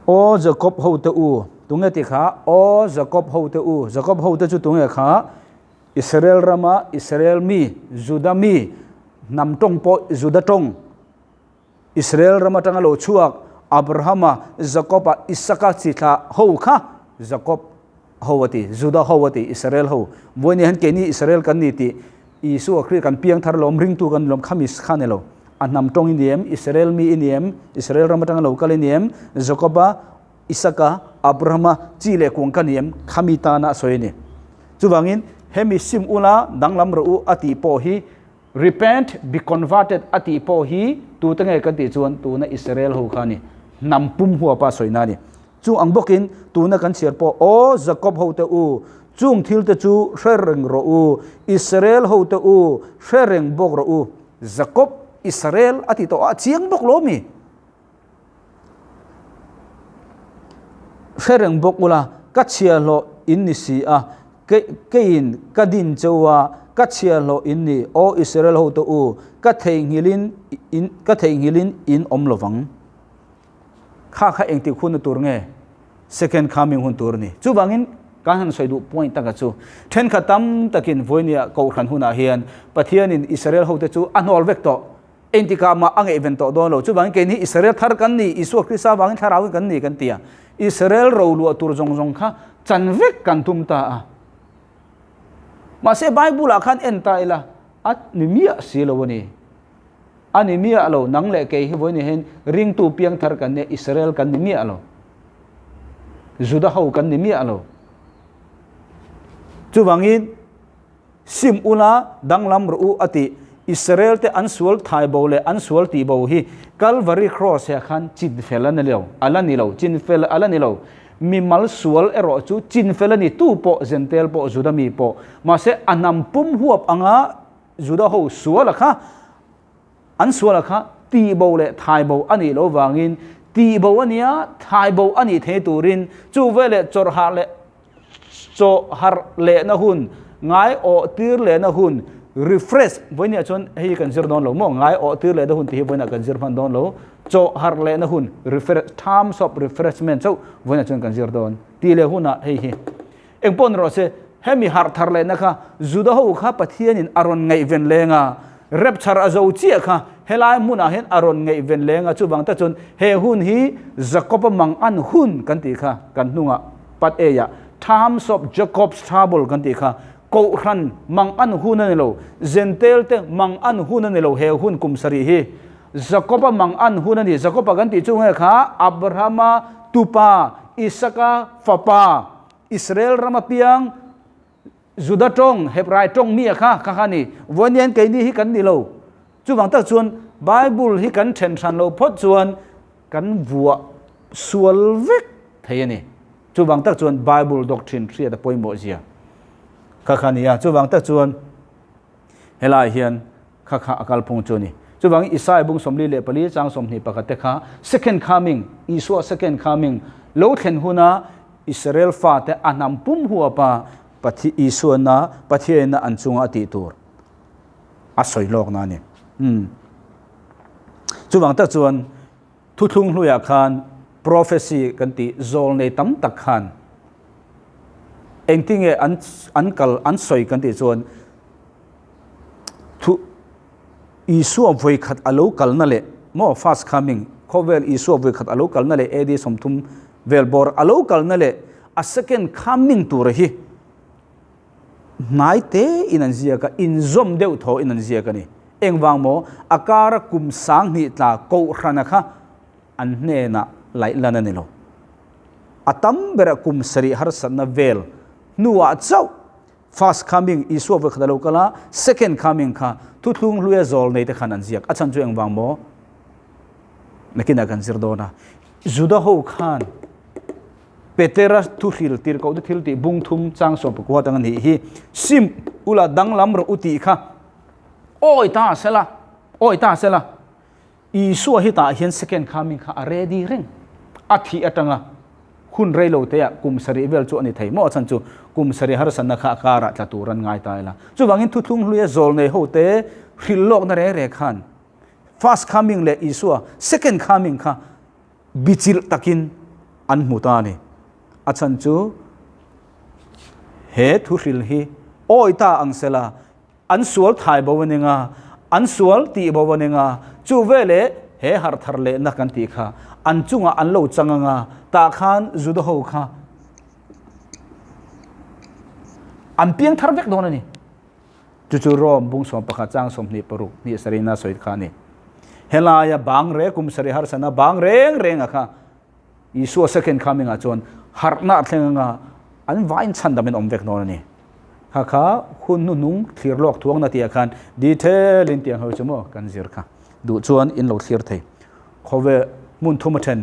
Aw Jakob hote u, tunge tih kha? Aw Jakob hote u, Jakob hote chu tunge kha? Israel rama Israel mi, Juda mi, hnam tawng pawh Juda tawng, Israel ram atanga lo chhuak Abrahama, Jakoba, Isaka chi thla ho kha Jakob ho a ti, Juda ho a ti, Israel ho. Vawiin hian keini Israel kan ni tih Isua Khrih kan piang thar lawm, ringtu kan ni lawm, khami kha ni lo. A hnam tawng i ni em? Israel mi i ni em? Israel ram atanga lo kal i ni em? Jakoba, Isaka, Abrahama chi leh kuang ka ni em? Khami tana a sawi a ni. Chuvangin hemi sim ula danglam rawh u a tih pawh hi Repent, be converted a tih pawh hi tute nge kan tih chuan tuna Israel ho kha a ni. Hnam pum huapa a sawina a ni. Chung ang bawkin tuna kan chhiar pawh, Aw Jakob hote u, chung thilte chu hre reng rawh u, Israel hote u, hre reng bawk rawh u. Jakob, Israel a ti tawh a, a chiang bawk lo mi? Hre reng bawk ula, ka chhiahhlawh in ni si a, keiin ka din che u a, ka chhiahhlawh in ni, aw Israel hote u, ka theihnghilhin in ka theihnghilhin in awm lo vang. Kha kha engtik hunna tur nge? Second coming hun tur a ni. Chuvangin kan han sawi duh point taka chu, thenkhat tam takin vawinia Kohhran hunah hian Pathianin Israel hote chu a hnawl vek tawh. Engtikah mah a ngaihven tawh dawn lo. Chuvangin keini Israel thar kan ni, Isua Krista vangin thlarauin kan ni kan ti a. Israel roluah tur zawng zawng kha chan vek kan tum ta a. Mahse Bible-ah khan en ta ila, a ni miah si lo a ni. A ni miah lo, nang leh kei hi vawiin hian ringtu piang thar kan nia, Israel kan ni miah lo. Juda ho kan ni miah lo. Chuvangin Sim ula danglam rawh u a ti. Israel te an sual thai bo leh an sual tih bo hi Calvary Cross he khan chin fel a ni lo, a la ni lo, chin fel a la ni lo. Mimal sual erawh chu chin fel a ni, tu pawh Zentel pawh Juda mi pawh. Mahse a hnam pum huap anga Juda ho sual a kha, an sual a kha tih bo leh thai bo a nih loh vangin tih bo a nia, thai bo a nih thei turin chu veleh chawrhah leh Chaw harh lehna hun, ngai awh tir lehna hun, refresh, vawinia chuan hei hi kan zir dawn lo maw, ngai awh tir lehna hun tih hi vawiinah kan zir hman dawn lo, chaw harh lehna hun, refresh, times of refreshment chauh vawiinah chuan kan zir dawn tih leh hunah hei hi engpawh ni rawh se, hemi harh thar lehna kha Juda ho kha Pathianin a rawn ngaihven leng a, rapture a zo chiah kha helai hmunah hian a rawn ngaihven leng a, chuvang tak chuan he hun hi Jakob-a mang an hun kan tih kha kan hnungah Pat eia Times of Jacob's Trouble kan tih kha Kohhran mang an hun a ni lo, Zentel te mang an hun a ni lo he hun kum sarih hi. Jacob-a mang an hun a ni. Jacob-a kan tih chu nge kha Abrahama tupa Isaka fapa Israel rama piang Juda tawng Hebrai tawng mi a kha kha kha a ni. Vawiin hian keini hi kan ni lo. Chuvang tak chuan Bible hi kan then hran lo phawt chuan kan vuah sual vek thei a ni. Chuvang tak chuan Bible doctrine hriat a pawimawh zia kha kha a ni a. Chuvang tak chuan helaiah hian kha kha a kalphung chu a ni. Chuvangin Isaiah bung 44 chang 21 te kha second coming, Isua second coming lo thlen huna Israel fate a hnam pum huapa Pathi Isuana Pathiaina an chunga a tih tur a sawi lawk na a ni. Umm. Chuvang tak chuan thuthlung hluiah khan prophecy kan tih zawl nei tam tak khan engtinge an an kal an sawi kan tih chuan Thu Isua vawi khat a lo kalna leh maw first coming khawvel Isua vawi khat a lo kalna leh AD 30 vel bawr a lo kalna leh a second coming tura hi hnai te in an ziak a inzawm deuh thaw in an ziak a ni. Engvang maw a kara kum 2000 tla kohhrana kha an hnenah laih lan a ni lo. A tam berah kum 7 harsatna vel hnuah chauh First coming, Isua vawi khat a lo kal a, second coming kha thuthlung hluia zawl nei te khan an ziak. A chhan chu engvang maw? Nakinah kan zir dawn a. Juda ho khan Petera thu hril tir koh te thil tih bung thum chang sawm pakua atang a nih hi. Sim ula danglam rawh u tih kha awi ta sela, awi ta sela. Isua hi tah hian second coming kha a ready reng. A thih atanga hun rei lo te ah kum 7 vel chu a ni thei maw a chhan chu kum 7 harsatna kha a karah tla tur an ngai ta ila. Chuvangin thuthlung hluia zawl nei ho te hrilh lawkna re re khan first coming leh Isua second coming kha bichilh takin an hmu ta a ni. A chhan chu he thu hril hi awi ta ang sela An sual thai bo a ning a, an sual tih bo a ning a, chu veleh he harh thar lehna kan tih kha an chungah an lo chang ang a, tah khan Juda ho kha an piang thar vek dawn a ni. Chu chu Rome bung 11 chang 26 hnih sarihna sawi kha a ni. Helaia bang re kum sarih harsana bang reng renga kha Isua second coming ah chuan harhna a thleng anga an vain chhan dam in awm vek dawn a ni. Kha kha hun hnuhnung thlir lawk thuang na tih ah khan detail in tiang ho chu maw kan zir kha. Duh chuan in lo thlir thei. Khawvel hmun thum a then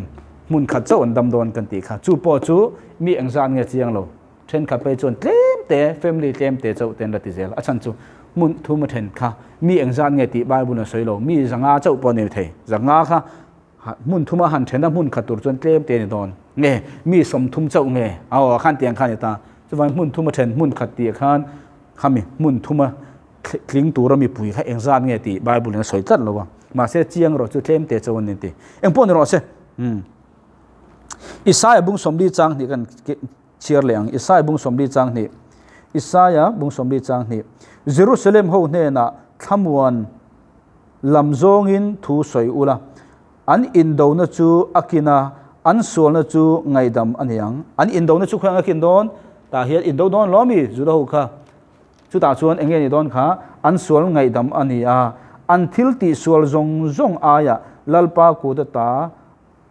hmun khat chauh an dam dawn kan tih kha. Chu pawh chu mi engzat nge chiang lo. Thenkhat phei chuan tlem te family tlem te chauh ten la ti zel. A chhan chu hmun thum a then kha mi engzat nge tih Bible a sawi lo. Mi zanga chauh pawh a ni thei. Zanga kha Hmun thuma han then a hmun khat tur chuan tlem te a ni dawn nge mi 30 chauh nge aw khan tiang khan a ni ta. Chuvangin hmun thuma then hmun khat tih khan khami hmun thuma tling tura mipui kha engzat nge tih Bible in a sawi tlat lo a. Mahse chiang erawh chu tlem te chauh a ni ti. Engpawh ni rawh se. Isaiah bung 40 chang hnih kan chhiar leh ang. Isaiah bung 40 chang hnih. Isaiah bung 40 chang hnih. Jerusalem ho hnenah thlamuan lam zawngin thu sawi ula, an indona chu a kin a, an sualna chu ngaihdam a ni ang. An indona chu khawiah a kin dawn? Tah hian indo dawn lo mi Juda ho kha. Chutah chuan eng nge ni dawn kha? An sual ngaihdam a ni a, an thil tih sual zawng zawng aiah Lalpa kut ata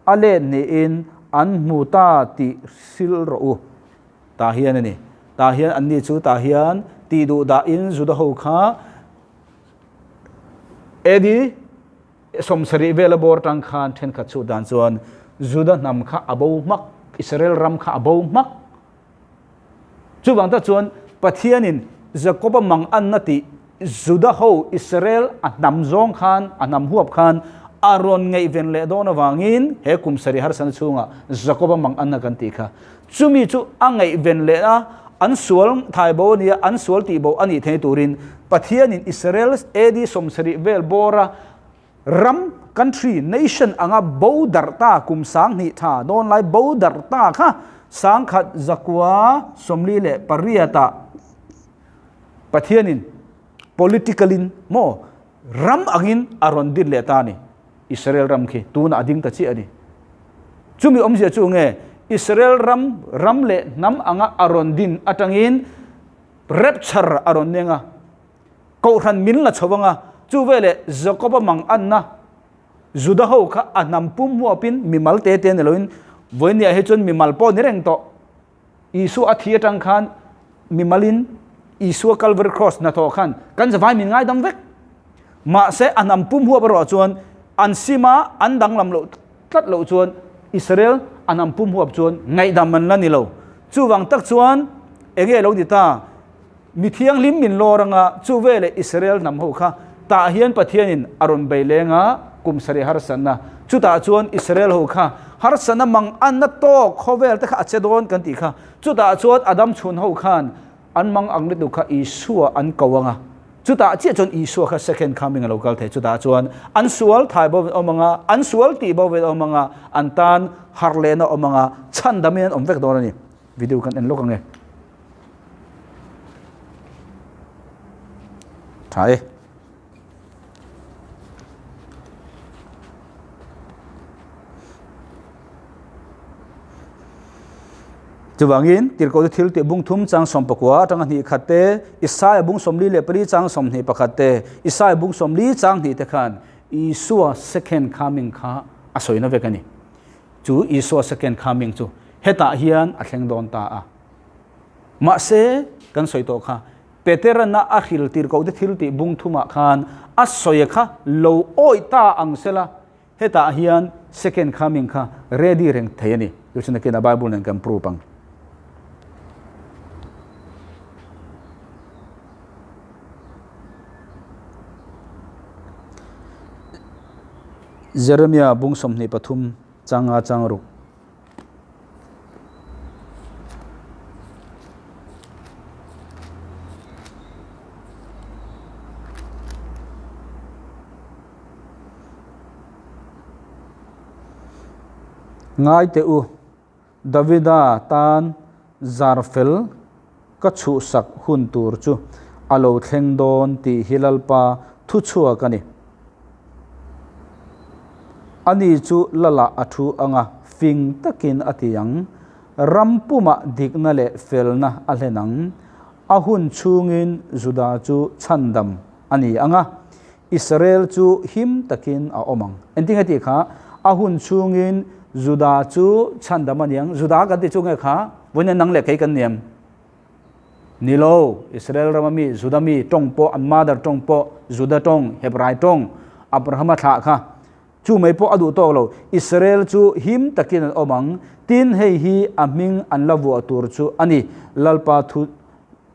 a let niin an hmu ta tih hrilh rawh u. Tah hian a ni. Tah hian anni chu tah hian tih duh dahin Juda ho kha AD 70 vela bawr tang khan thenkhat chhut dan chuan Juda hnam kha a bo hmak, Israel ram kha a bo hmak. Chuvang tak chuan Pathianin Jakoba mang anna tih Juda ho Israel a hnam zawng khan, a hnam huap khan a rawn ngaihven leh dawn avangin he kum sarih harsana chhungah Jakoba mang anna kan tih kha. Chumi chu a ngaihven leh a, an sual thai bo a nia, an sual tih bo a nih thei turin Pathianin Israel AD 70 vel bawra ram, country, nation anga bo darh ta kum 2000 tha dawn lai bo darh ta kha 1948 ah Pathianin political in maw ram angin a rawn din leh ta a ni. Israel ram khi tunah a ding ta chiah a ni. Chumi awmzia chu nge Israel ram ram leh hnam anga a rawn din atangin rapture a rawn neng a, kohhran min la chho anga chu veleh Jakoba mang anna Juda ho kha a hnam pum huapin mimal te te ni loin vawinia hi chuan mimal pawh ni reng tawh. Isua a thi atang khan mimalin Isua Calvary Cross hnathawh khan kan zavai min ngaidam vek. Mahse a hnam pum huap erawh chuan an sim a, an danglam loh tlat loh chuan Israel a hnam pum huap chuan ngaihdam an la ni lo. Chuvang tak chuan enge lo ni ta? Mi thianghlim min lawr anga chu veleh Israel hnam ho kha tah hian Pathianin a rawn bei leng a, kum sarih harsatna. Chutah chuan Israel ho kha harsatna mang anna tawk khawvel te kha a che dawn kan tih kha. Chutah chuan Adam chhun ho khan an mang ang lutuk kha Isua an ko anga. Chutah chiah chuan Isua kha second coming a lo kal thei. Chutah chuan an sual thai bo vel awm anga, an sual tih bo vel awm anga, an tan harh lehna awm anga, chhandamin an awm vek dawn a ni. Video kan en lawk ange. Tha e. Chuvangin, Tirhkohte thil tih bung thum chang 14 atanga hnih khat te, Isaia bung 44 chang 21 te, Isaia bung 40 chang hnih te khan Isua second coming kha a sawina vek a ni. Chu Isua second coming chu hetah hian a thleng dawn ta a. Mahse, kan sawi tawh kha, Peterana a hril Tirhkohte thil tih bung thumah khan a sawi kha lo awih ta ang sela, Hetah hian second coming kha ready reng thei a ni. Chu chu nakin a Bible nen kan prove ang. Jeremia bung 23 changa chang ruk. Ngai teh u, Davida tan zar fel ka chhuhsak hun tur chu a lo thleng dawn tih hi Lalpa thuchhuak a ni. Ani chu Lala a thu anga fing takin a ti ang, ram pumah dikna leh felna a hlen ang, a hun chhungin Juda chu chhandam a ni ang a, Israel chu him takin a awm ang. Engtin nge tih kha? A hun chhungin Juda chu chhandam a ni ang. Juda kan ti chu nge kha? Vawiin nang leh kei kan ni em? Ni lo, Israel rama mi, Juda mi tawng pawh, an mother tawng pawh Juda tawng, Hebrai tawng, Abrahama thlah kha. Chu mai pawh a duh tawk lo. Israel chu him takin an awm ang. Tin, hei hi a hming an la vuah tur chu a ni, Lalpa thu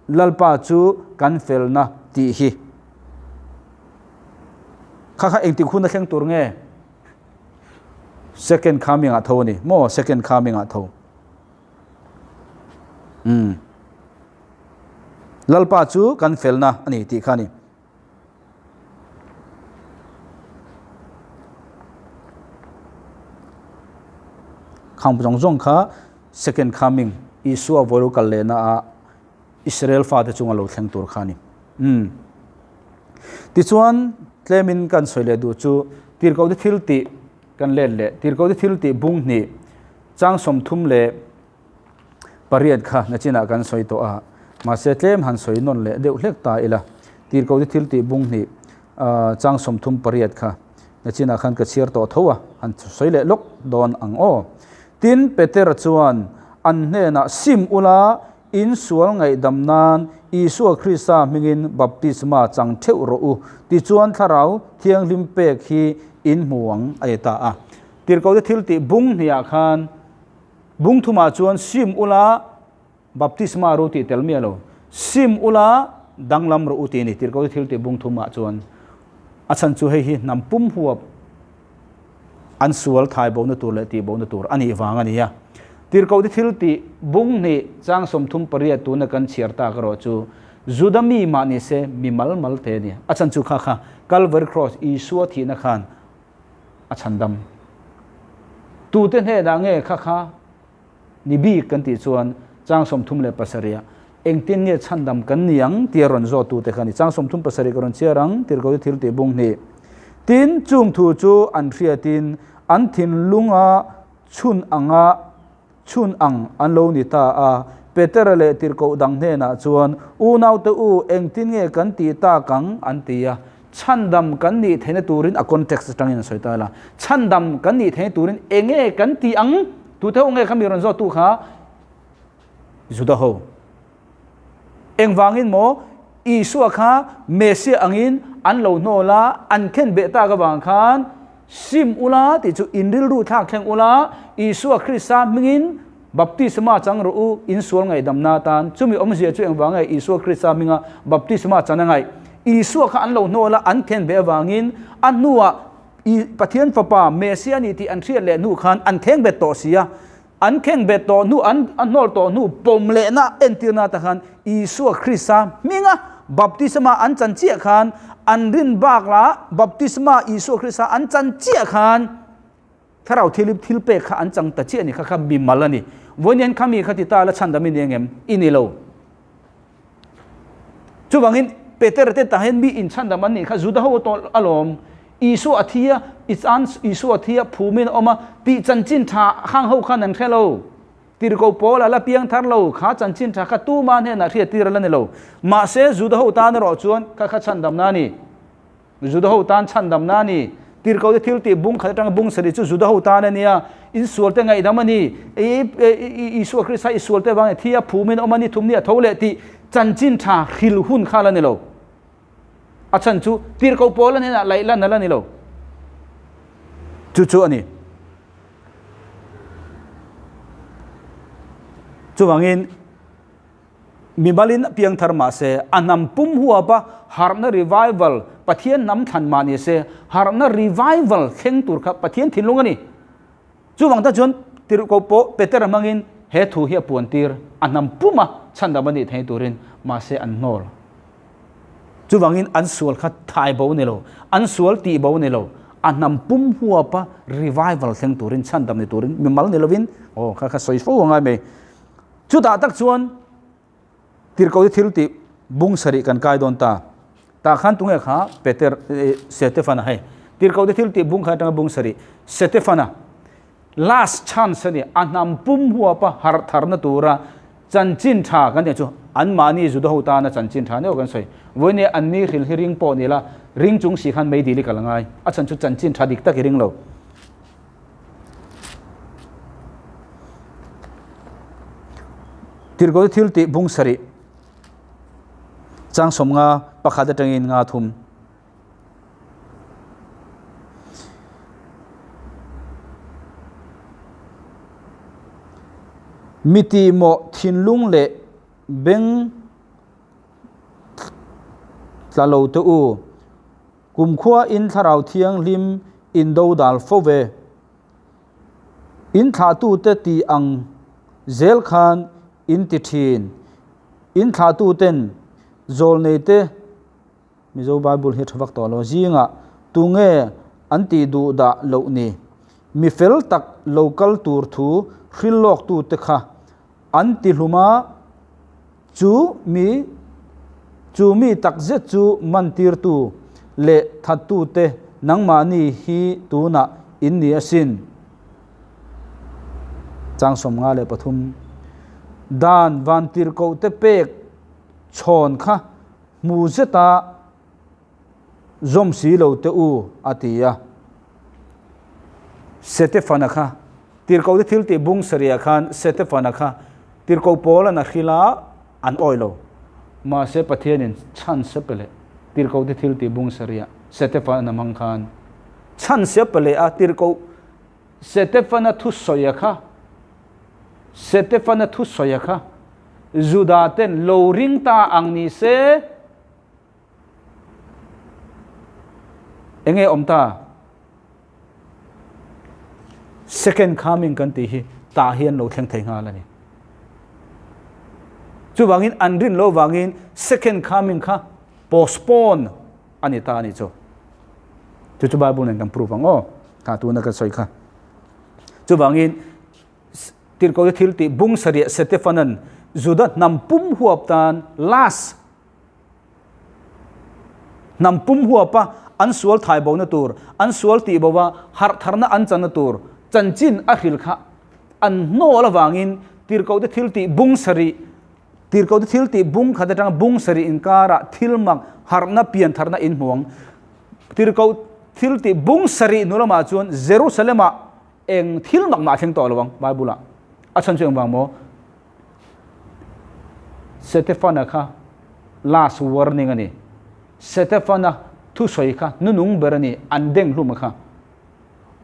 Lalpa chu kan felna tih hi. Kha kha engtik hun a thleng tur nge? Second coming ah tho a ni maw? Second coming ah tho. Umm. Lalpa chu kan felna a ni tih kha a ni. Khang zawng zawng kha second coming Isua vawi kal lehna ah Israel fate chunga lo thleng tur kha a ni. Umm. Tichuan tlemin kan sawi leh duh chu tirhkohte thil tih kan let leh tirhkohte thil tih bung hnih chang 38 kha nachinah kan sawi tawh a, mahse tlem han sawi nawn leh deuh hlek ta ila tirhkohte thil tih bung hnih chang 38 kha nachinah khan ka chhiar tawh tho a, han sawi leh lawk dawn ang aw. Tin, Petera chuan an hnenah sim ula, in sual ngaihdam nan Isua Krista hmingin baptisma chang theuh rawh u, tichuan Thlarau Thianghlim pek hi in hmu ang a ti ta a. Tirhkohte thil tih bung hniah khan bung thumah chuan sim ula baptisma ro tih tel miah lo, sim ula danglam rawh u tih a ni. Tirhkohte thil tih bung thumah chuan a chhan chu hei hi hnam pum huap an sual thai bohna tur leh tih bohna tur a nih vang a ni a. Tirhkohte thil tih bung hnih chang 38 tuna kan chhiar tak erawh chu Juda mi mah ni se mi mal mal te a ni. A chhan chu kha kha Calvary Cross Isua thihna khan a chhandam. Tute hnenah nge kha kha ni bik kan tih chuan chang 37 ah engtin nge chhandam kan ni ang tia rawn zawt tute kha a ni. Chang 37 ka rawn chhiar ang, Tirhkohte thil tih bung hnih. Tin, chung thu chu an hriatin an thinlunga chhun anga chhun ang an lo ni ta a. Petera leh Tirhkoh dang hnenah chuan, Unaute u, engtin nge kan tih tak ang? an ti a. Chhandam kan nih theihna turin a context atangin an sawi ta la. Chhandam kan nih theihna turin enge kan tih ang? Tute ho nge kha mi rawn zawttu kha? Juda ho. Engvangin maw? Isua kha Messiah angin an lo hnawl a, an khen beh tak avang khan sim ula tih chu in rilru thlak thleng ula, Isua Krista hmingin baptisma chang rawh u, in sual ngaihdamna atan. Chumi awmzia chu engvang nge Isua Krista hminga baptisma chan a ngaih? Isua kha an lo hnawl a, an khen beh avangin a hnuah Pathian Fapa Messiah a ni tih an hriat leh hnu khan an kheng bet tawh si a. An kheng bet tawh hnu, an a hnawl tawh hnu pawm lehna entirna te khan Isua Krista hminga baptisma an chan chiah khan an rin bak la baptisma Isua Krista an chan chiah khan Thlarau thil thil pek kha an chang ta chiah a ni kha kha mimal a ni. Vawiin kha mi kha ti ta la chhandam i ni engem? I ni lo. Chuvangin Peter te tah hian mi inchhandam an nih kha Juda ho tawh alawm. Isua a thi a, Isua a thi a, phumin a awm a, tih chanchin tha hang ho khan an hre lo. Tirhkoh Paul a la piang thar lo, kha chanchin tha kha tuma hnenah hriattir a la ni lo. Mahse Juda ho tan erawh chuan kha kha chhandamna a ni. Juda ho tan chhandamna a ni. Tirhkoh te thil tih bung khat atanga bung sarih chu Juda ho tan a nia. Insual te ngaihdam a ni. Isua Krista i sual te vangin thi a phumin a awm a ni, thum ni a tho leh tih chanchin tha hril hun kha la ni lo. A chhan chu Tirhkoh Paula hnenah laih lan a la ni lo. Chu chu a ni. Chuvangin Mimalin a piang thar mah se, a hnam pum huapa harhna revival, Pathian hnam thlan mah ni se, harhna revival thleng tur kha Pathian thinlung a ni. Chuvang ta chuan Tirhkoh pawh Petera hmangin he thu hi a puan tir, a hnam puma chhandam a nih theih turin, mahse an hnawl. Chuvangin an sual kha thai bo ni lo, an sual tih bo ni lo, a hnam pum huapa revival thleng turin, chhandam ni turin, mimal ni lovin, aw kha kha sawi fo angai mai. Chutah tak chuan Tirhkoh te thil tih bung sarih kan kai dawn ta. Tah khan tunge kha Peter Setefana hei. Tirhkoh te thil tih bung kha atanga bung sarih Setefana last chance a ni a hnam pum huapa harh tharna tura chanchin tha kan tih chu anmahni Juda ho tana chanchin tha aniau kan sawi. Vawinia anni hril hi ring pawh ni la ring chung si khan meidil i kal a ngai. A chhan chu chanchin tha dik tak i ring lo. Tirhkoh thil tih bung sarih chang sawmnga pakhat atangin nga thum. Mi tihmawh thinlung leh beng tla lo te u. Kumkhua in Thlarau Thianghlim in do dal fo ve. In thlahtute tih ang zel khan in ti thin. In thlahtuten zawlneite, Mizo Bible hi a tha vak tawh lo, zingah tunge an tih duh dah loh ni? Mi fel tak lo kal tur thu hrilhlawktute kha an ti hlum a, Chu mi chu mi takzet chu mantirtu leh thattute nangmahni hi tunah in ni asin. Chang 53 Dan vantirhkohte pek chhawn kha hmu zeta zawm si lo te u, a ti a. Setefana kha Tirhkohte thil tih bung sarih ah khan Setefana kha Tirhkoh Paula'n a hrilh a, an awih lo. Mahse Pathianin chhan se pe leh Tirhkohte thil tih bung sarih ah Setefana hmang khan chhan se pe leh a, Tirhkoh Setefana thusawi a kha Setefana thusawi a kha Juda ten lo ring ta ang ni se, Enge awm ta? Second coming kan tih hi tah hian lo thleng thei nghal a ni. Chuvangin an rin lo vangin second coming kha postpone a ni ta a ni chu. Chu chu Bible nen kan prove ang aw. Tha tuna ka sawi kha. Chuvangin tirhkoh thil tih bung sarih Setefanan Juda hnam pum huap tan last Hnam pum huapa an sual thai bona tur, an sual tih bova harh tharna an channa tur chanchin a hril kha an hnawl avangin tirhkohte thil tih bung sarih, tirhkohte thil tih bung khat atanga bung sarih inkarah thil mak harhna pian tharna in hmu ang. Tirhkoh thil tih bung sarih hnu lamah chuan Jerusalem-ah eng thil mak mah a thleng tawh lo ang Bible-ah. A chhan chu engvang maw? Setefana kha. last warning a ni. Setefana thusawi kha nunung ber a ni, an deng hlum a kha.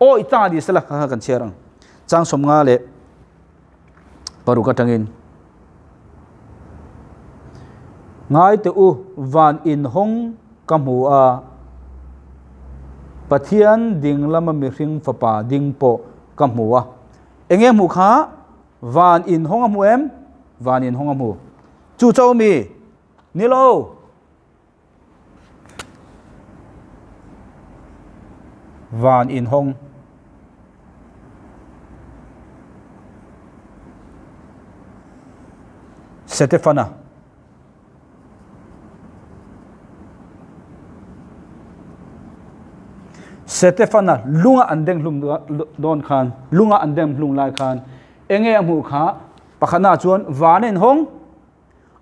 Awi ta ni sela kha kha kan chhiar ang. Chang 56 atangin. Ngai teh u, van inhawng ka hmu a, Pathian ding lama mihring fapa ding pawh ka hmu a. Enge hmuh kha? Van inhawng a hmu em? Van inhawng a hmu. Chu cho mi? Ni lo. Van inhawng. Setefana. Setefana lunga an deng hlum dawn khan, lunga an deng hlum lai khan, enge a hmuh kha pakhatna chuan van a inhawng,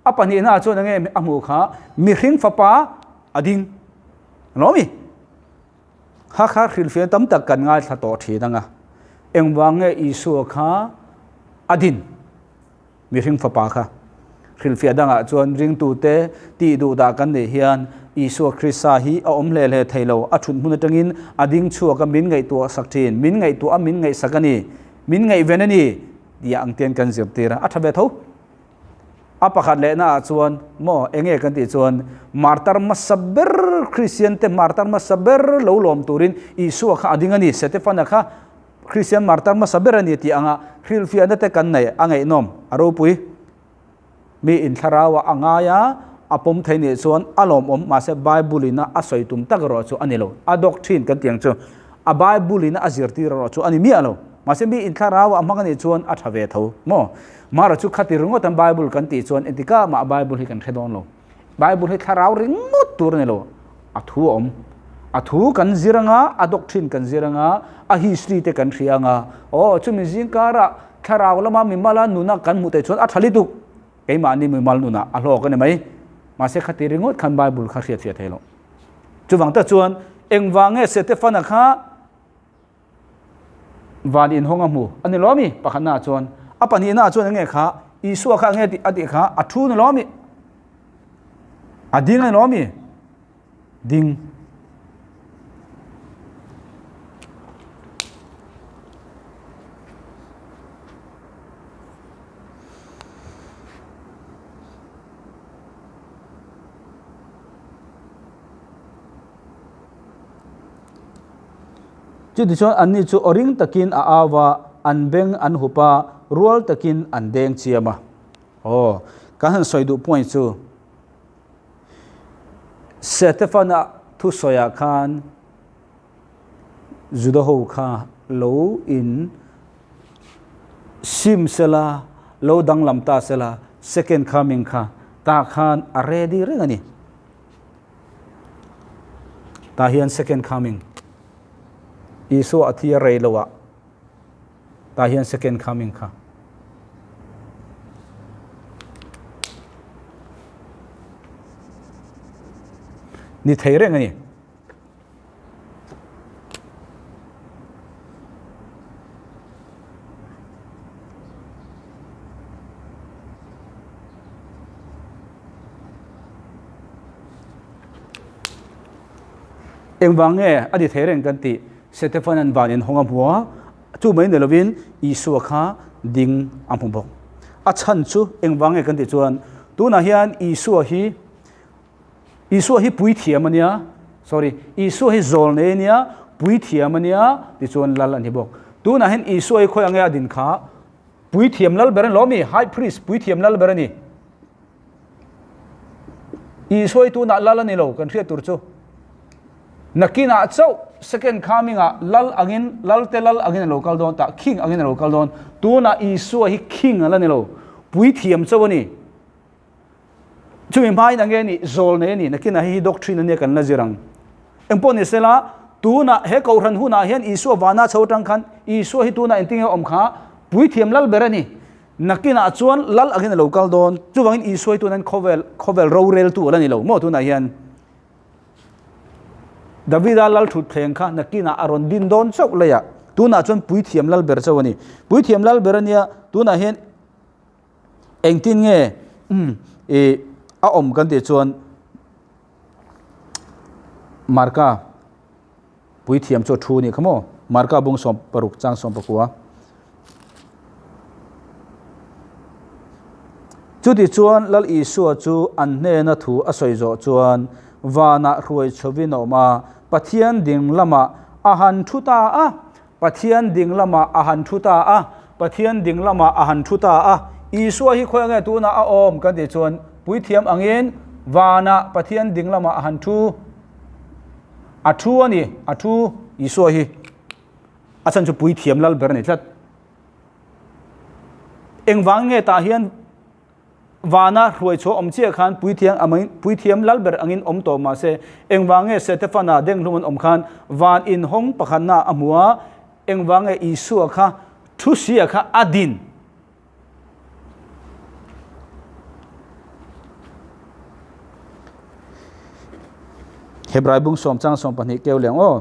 a pahnihna chuan enge a hmuh kha mihring fapa a ding. Lo mi? Kha kha hrilhfiah tam tak kan ngaithla tawh thin anga, engvang nge Isua kha a din? Mihring fapa kha hrilhfiah dangah chuan ringtute tih duh dah kan nih hian Isua Krista hi a awm hle hle thei lo. A thut hmun atangin a ding chhuak a, min ngaihtuah sak thin, min ngaihtuah a, min ngaihsak a ni, min ngaihven a ni tih ang ten kan zirtir a, a tha ve tho. A pakhat lehna ah chuan maw enge kan tih chuan martar hmasa ber Kristian te martar hmasa ber lo lawm turin Isua kha a ding a ni, Setefana kha Kristian martar hmasa ber a ni tih anga hrilhfiahna te kan nei a ngaihnawm a ropui. Mi inthlarau a ngai a, a pawm thei nih chuan a lawmawm mahse Bible ina a sawi tum tak erawh chu a ni lo. A doctrine kan tih ang chu a Bible ina a zirtir erawh chu a ni miah lo. Mahse mi inthlarau a hmang a nih chuan a tha ve tho maw? Mara chu khati ringawt an Bible kan tih chuan entikah mah Bible hi kan hre dawn lo. Bible hi thlarau ringawt tur a ni lo, a thu a awm. A thu kan zir anga, a doctrine kan zir anga, a history te kan hria anga, aw chumi zing karah thlarau lama mimala nuna kan hmuh theih chuan a tha lutuk. Keimahni mimal nunah a hlawk a ni mai. Mahse khati ringawt khan Bible kha hriatfiah thei lo. Chuvang tak chuan engvang nge Setefana kha Van inhawng a hmu a ni lo ami? Pakhatna ah chuan a pahnihna ah chuan enge kha Isua kha enge a tih kha a thu ni lo ami? A ding a ni lo ami? Ding. Chutichuan anni chu aw ring takin a au a, an beng an hup a, rual takin an deng chiam a. Aw, kan han sawi duh point chu Setefana thusawiah khan Juda ho kha lo in sim sela, lo danglam ta sela, second coming kha tah khan a ready reng a ni. Tah hian second coming Isua a thi a rei lo ah tah hian second coming kha ni thei reng a ni. Engvang nge a ni thei reng kan tih? Setefan-a'n van inhawng a hmu a, chu mai ni lovin Isua kha ding a hmu bawk. A chhan chu engvang nge kan tih chuan tunah hian Isua hi Isua hi puithiam a nia, sorry, Isua hi zawlnei a nia, puithiam a nia, tichuan lal a ni bawk. Tunah hian Isua hi khawi ang nge a din kha? Puithiam lal ber a ni lo mi? High priest, puithiam lal ber a ni. Isua hi tunah lal a ni lo, kan hriat tur chu. Nakinah chauh second coming ah lal angin, lal te lal angin a lo kal dawn, tah king angin a lo kal dawn. Tunah Isua hi king a la ni lo, puithiam chauh a ni. Chumi hmain a nge ni, zawl nei a ni, nakinah hei hi doctrine a nia kan la zir ang. Engpawh ni sela, tunah he kohhran hunah hian Isua vana chho atang khan Isua hi tunah engtin nge a awm kha puithiam lal ber a ni. Nakinah chuan lal angin a lo kal dawn. Chuvangin Isua hi tunah hian khawvel khawvel roreltu a la ni lo maw tunah hian. Davida lal thut thleng kha nakinah a rawn din dawn chauh leiah tunah chuan puithiam lal ber chauh a ni. Puithiam lal ber a nia tunah hian Engtin nge i A awm kan tih chuan Marka puithiam chu a thu a nih kha maw? Marka bung 16 chang 19. Chuti chuan Lal Isua chu an hnena thu a sawi zawh chuan vanah hruai chhovin a awm a, Pathian ding lamah a han thu ta a, Pathian ding lamah a han thu ta a, Pathian ding lamah a han thu ta a. Isua hi khawi ange tunah a awm kan tih chuan puithiam angin vanah Pathian ding lamah a han thu. A thu a ni, a thu Isua hi. A chhan chu puithiam lal ber a ni tlat. Engvang nge tah hian vana hruai chhuah awm chiah khan puithiam amangin puithiam lal ber angin awm tawh mah se engvang nge Setefana denghlum an awm khan van inhawng pakhatna a hmu a, engvang nge Isua kha thu sia kha a din. Hebrai bung sawm chang 12 keu leng aw.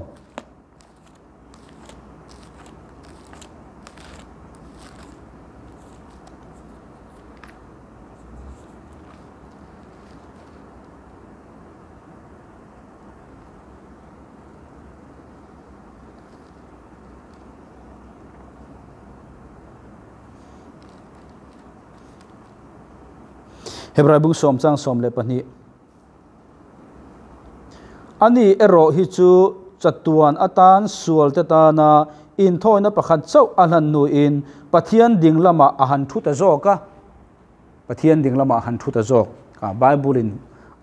Hebrai bung sawm chang 12. Ani erawh hi chu chatuan atan sualte tana inthawina pakhat chauh a hlan hnuin Pathian ding lamah a han thu ta zawk a. Pathian ding lamah a han thu ta zawk a. Bible-in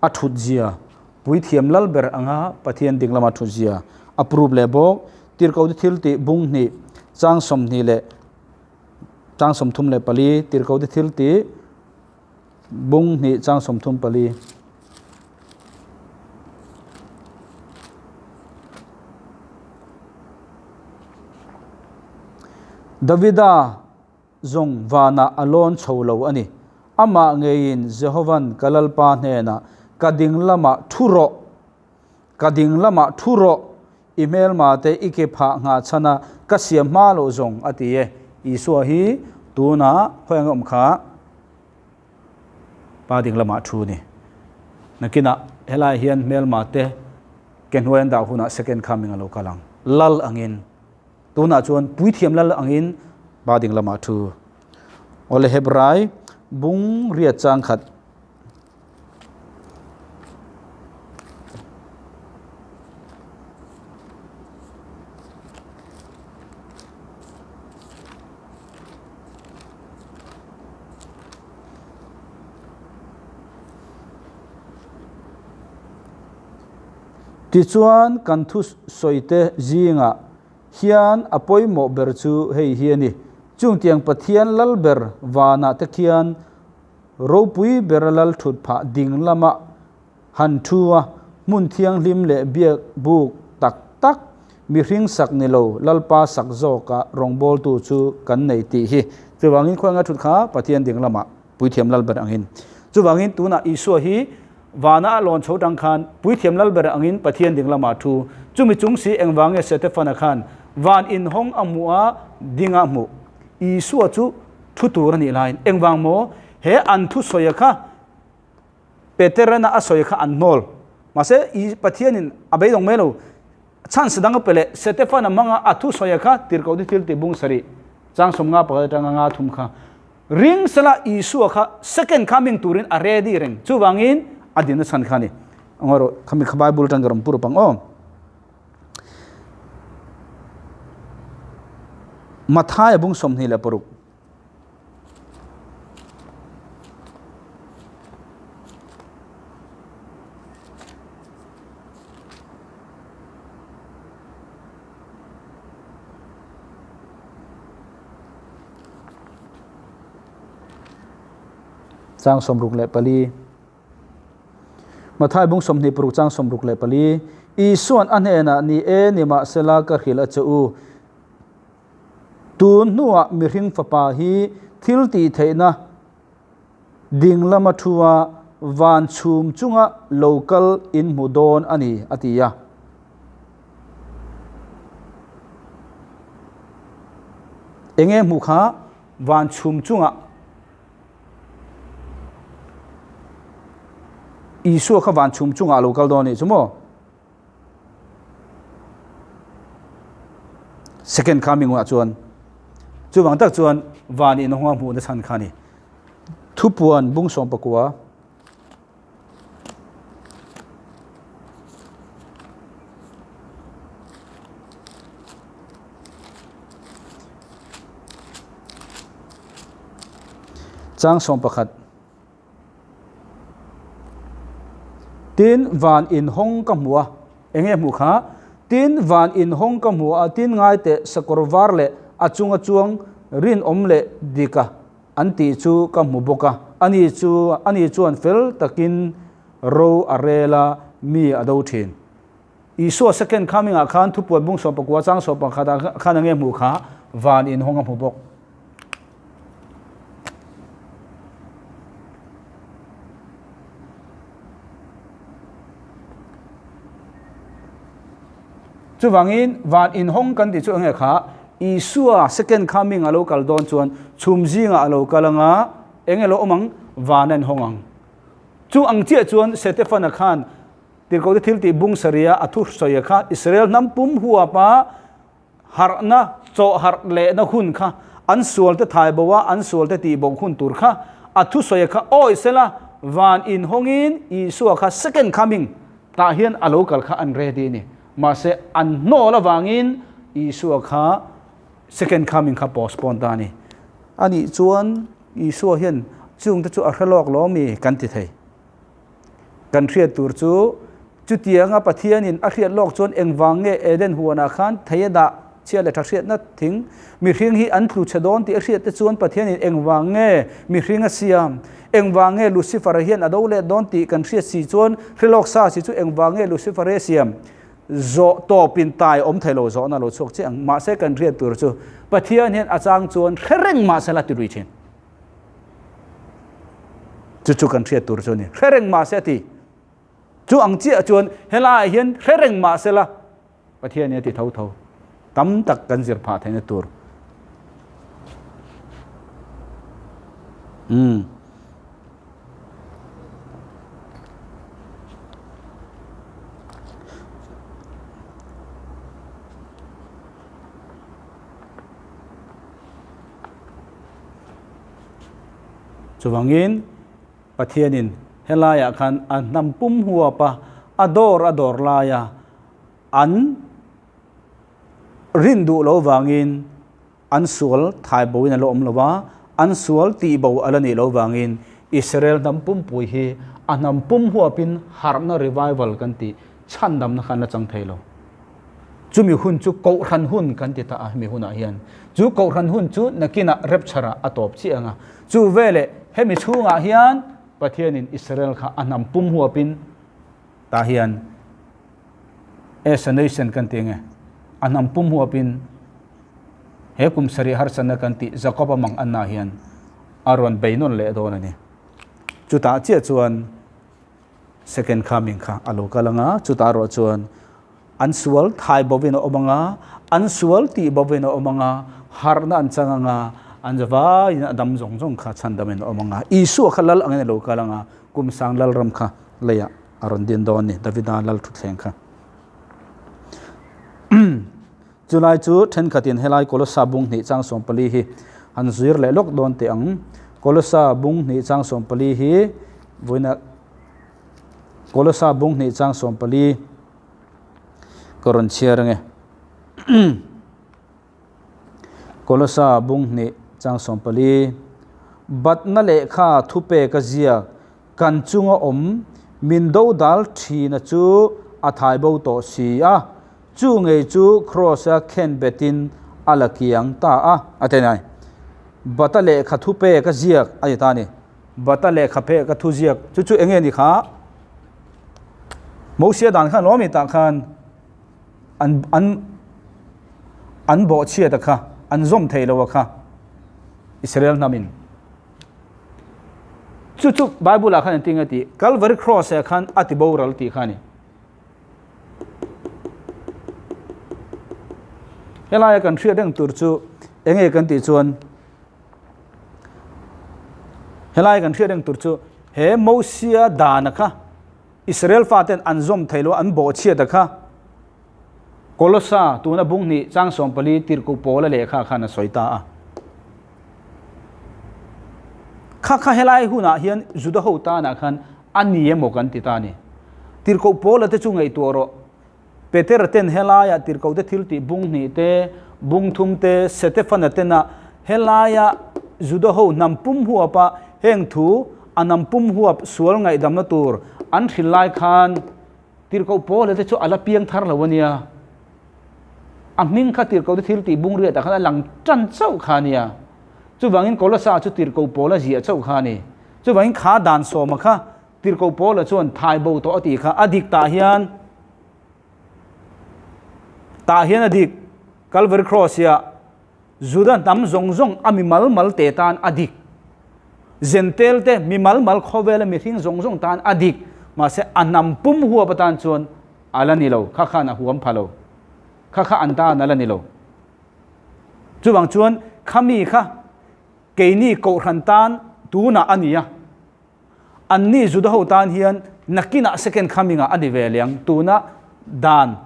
a thut zia, puithiam lal ber anga Pathian ding lama thut zia a prove leh bawk. Tirhkohte thiltih bung hnih chang 20 leh chang 34 Tirhkohte thiltih Bung hnih chang 34. Davida zawng vanah a lawn chho lo a ni. Amah ngeiin Jehovan ka Lalpa hnenah, Ka ding lamah thu rawh! Ka ding lamah thu rawh! I hmelmate i ke phah nghah chhana ka siam hma loh zawng a ti e. Isua hi tunah khawi ang awm kha pa ding lamah thu ni. Nakinah helai hian hmelmate ke hnuai an dah hunah second coming a lo kal ang. Lal angin tunah chuan puithiam lal angin pa ding lamah thu. Awle Hebrai bung riat chang khat. Tichuan kan thu sawite zingah hian a pawimawh ber chu hei hi a ni, Chungtiang Pathian lal ber vanah te khian Ropui bera lal thut phah ding lama han thu a, hmun thianghlim leh biak buk tak tak, mihring sak ni lo Lalpa sak zawka rawngbawltu chu kan nei tih hi. Chuvangin khawianga thut kha Pathian ding lamah Puithiam Lal ber angin. Chuvangin tunah Isua hi vana a lawn chho tang khan Puithiam Lal ber angin Pathian ding lamah thu. Chumi chung si engvange Setefana khan van inhawng a hmuh a, ding a hmuh. Isua chu thu tur a nih laiin engvang maw he an thu sawi kha Peterana a sawi kha an hnawl. Mahse i Pathianin a beidawng mai lo. Chance dang a pe leh Setefana hmanga a thu sawi kha tirhkoh ni thil tih bung sarih chang 50 pakhat atanga nga thum kha ring sela Isua kha second coming turin a ready reng. Chuvangin a dinna chhan kha a ni. Engawh khami kha Bible atang ka rawn pur pang aw. Matthai bung 26. Chang 64. Matthai bung 26 chang 64. Isuan a hnenah ni e nimahsela ka hrilh a che u. Tun hnuah mihring fapa hi thil tih theihna ding lama thua van chhum chunga lo kal in hmu dawn a ni, a ti a. Enge hmuh kha van chhum chungah. Isua kha van chhum chungah a lo kal dawn a nih chu maw? Second coming ah chuan chuvang tak chuan van in hawnga hmuhna chhan kha a ni. Thupuan bung 19. Chang 11. Tin, van inhawng ka hmu a. Enge hmuh kha? Tin, van inhawng ka hmu a, tin ngai teh sakawr var leh a chunga chuang rinawm leh dika an tih chu ka hmu bawk a. Ani chu, ani chuan fel takin ro a rel a, mi a do thin. Isua second coming ah khan thupuan bung 19 chang 11 ah khan enge hmuh kha? Van inhawng a hmu bawk. Chuvangin van inhawng kan tih chu enge kha? Isua second coming a lo kal dawn chuan chhum zingah a lo kal anga enge lo awm ang? Van a inhawng ang. Chu ang chiah chuan Setefana khan Tirhkohte thil tih bung saria a thu sawi kha Israel hnam pum huapa harhna, chawh harh lehna hun kha an sualte thai bo a, an sualte tih bo hun tur kha a thu sawi kha awi sela van inhawngin Isua kha second coming tah hian a lo kal kha an ready a ni. Mahse an hnawl avangin Isua kha second coming kha postpone ta a ni. Anih chuan Isua hian chungte chu a hre lawk lo ami kan ti thei. Kan hriat tur chu, chutianga Pathianin a hriat lawk chuan engvang nge Eden huanah khan thei a dah chhia leh tha hriatna thing mihring hi an tlu chhe dawn tih a hriat te chuan Pathianin engvang nge mihring a siam, engvang nge Lucifer-a hian a do let dawn tih kan hriat si chuan hre lawk sa si chu engvang nge Lucifer-a siam zawh tawpin tai awm thei lo zawhna lo chhuak chiah ang. Mahse kan hriat tur chu Pathian hian a chang chuan hre reng mahse la ti lui thin. Chu chu kan hriat tur chu a ni. Hre reng mah se a ti. Chu ang chiah chuan helaiah hian hre reng mah se la Pathian hi a ti tho tho. Tam tak kan zir phah theihna tur. Umm. Chuvangin Pathianin helaiah khan a hnam pum huap a, a dawr a dawr laia an rin duh lo vangin an sual thai boin a la awm lo va, an sual tih bo a la nih lo vangin Israel hnam pumpui hi a hnam pum huapin harhna revival kan tih chhandamna khan la chang thei lo. Chumi hun chu Kohhran hun kan ti ta a, hemi hunah hian. Chu Kohhran hun chu nakinah rapture ah a tawp chiah ang a. Chu veleh hemi chhungah hian Pathianin Israel kha a hnam pum huapin tah hian as a nation kan ti ang e, a hnam pum huapin he kum sarih harsatna kan tih Jacob-a mang anna hian a rawn bei nawn leh dawn a ni. Chutah chiah chuan Second coming kha a lo kal anga, chutah erawh chuan an sual thai bovin a awm anga, an sual tih bovin a awm anga, harhna an chang anga, an zavaiin a dam zawng zawng kha chhandamin a awm anga, Isua kha lal angin a lo kal anga, kum sang lalram kha leiah a rawn din dawn a ni, Davida lal thutthleng kha. Chulai chu thenkhatin helai Kolosa bung hnih chang 14 hi han zir leh lawk dawn teh ang. Kolosa bung hnih chang 14 hi vawiina Kolosa bung hnih chang 14 ka rawn chhiar ange. Kolosa bung hnih chang 14 Batna lehkha thupek a ziak Kan chunga awm min do dal thina chu a thai bo tawh si a, chu ngei chu Kraws-a khen betin a la kiang ta a, a ti nai. Bata lehkha thu pek a ziak a ni ta ni. Bata lehkha pek a thu ziak chu chu enge ni kha? Mosia dan khan lawm i tah khan an an an bawhchhiat a kha, an zawm thei lo a kha Israel hnamin. Chu chu Bible ah khan an ti nge tih Calvary cross ah khan a ti boral tih kha a ni. Helaia kan hriat reng tur chu enge kan tih chuan helaia kan hriat reng tur chu he Mosia dana kha. Israel faten an zawm thei lo an bawhchhiat a kha Kolosa tuna bung hnih chang 14 tirhkoh Paula lehkha khan a sawi ta a. Kha kha helai hunah hian Juda ho tanah khan a ni emaw kan ti ta a ni. Tirhkoh Paula te chu ngaihtuah rawh. Petera ten helaia tirhkoh te thil tih bung hnih te, bung thum te, Setefana tena helaia Juda ho hnam pum huapa heng thu a hnam pum huap sual ngaihdamna tur an hrilh lai khan Tirhkoh Paula te chu a la piang thar lo a nia. A hming kha tirhkoh te thil tih bung riatah khan a lang tan chauh kha a nia. Chuvangin Kolosa chu tirhkoh Paula ziah chauh kha a ni. Chuvangin kha dan sawma kha Tirhkoh Paula chuan thai bo tawh a tih kha a dik tah hian tah hian a dik Calvary Cross hiah Juda hnam zawng zawng a mi mal mal te tan a dik. Zentel te mi mal mal khawvela mihring zawng zawng tan a dik. Mahse a hnam pum huap atan chuan a la ni lo. Kha khan a huam pha lo. Kha kha an tan a la ni lo. Chuvang chuan khami kha keini kohhran tan tunah a ni a. Anni Juda ho tan hian nakinah second coming-ah a ni ve liang, tuna dan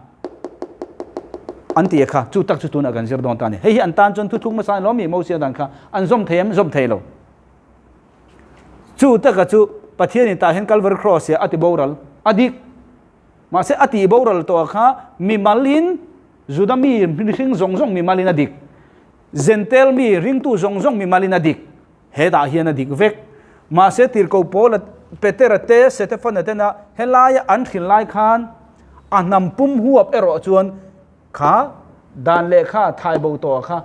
an ti kha, chu tak chu tunah kan zir dawn ta a ni. Hei hi an tan chuan thuthlung hmasa ni lo mi Mosia dan kha an zawm thei em? Zawm thei lo. Chu taka chu Pathianin tah hian Calvary Cross ah a ti boral, a dik. Mahse a tih boral tawh kha mimalin Juda mi mihring zawng zawng mimalin a dik. Zentel mi ringtu zawng zawng mimalin a dik. Hetah hian a dik vek. Mahse tirhkoh Paula, Petera te, Setefana tena helaia an hrilh lai khan a hnam pum huap erawh chuan kha dan lehkha thai bo tawh kha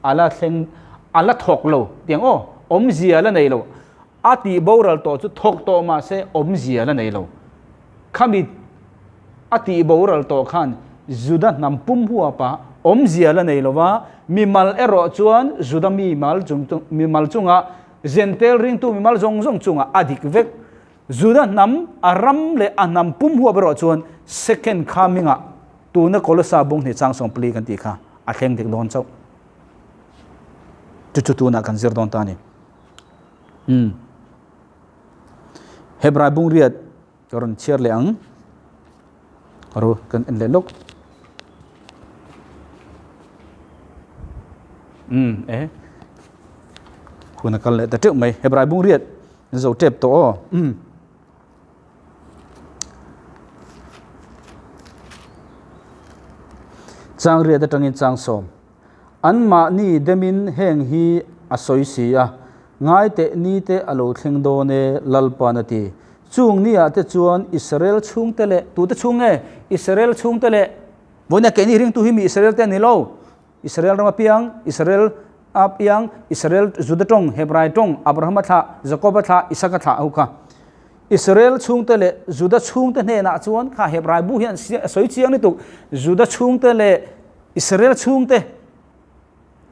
a la thleng, a la thawk lo tiang aw, awmzia la nei lo. A tih boral tawh chu thawk tawh mahse awmzia la nei lo. Khami a tih boral tawh khan Juda hnam pum huapa awmzia la nei lova, mimal erawh chuan Juda mi mal chung mimal chunga Zentel ringtu mimal zawng zawng chunga a dik vek. Juda hnam a ram leh a hnam pum huap erawh chuan second coming-ah tuna Kolosa bung hnih chang 14 kan tih kha a thleng dik dawn chauh. Chu chu tunah kan zir dawn ta a ni. Umm. Hebrai bung riat ka rawn chhiar leh ang. Ro kan en leh lawk. Umm e. Hun a kal leh ta teuh mai. Hebrai bung riat zo tep tawh aw. Umm. Chang riat atangin chang sawm. Anmahni demin heng hi a sawi si a, Ngai teh ni te a lo thleng dawn e, Lalpa'n a ti. Chung niah te chuan Israel chhungte leh, tute chhung nge? Israel chhungte leh, vawiin a keini ringtu hi mi Israel te a ni lo. Israel ram apiang, Israel apiang, Israel Juda tawng, Hebrai tawng, Abrahama thlah, Jakoba thlah, Isaka thlah ho kha. Israel chhungte leh Juda chhungte hnenah chuan kha Hebrai bu hian a sawi chiang lutuk. Juda chhungte leh Israel chhungte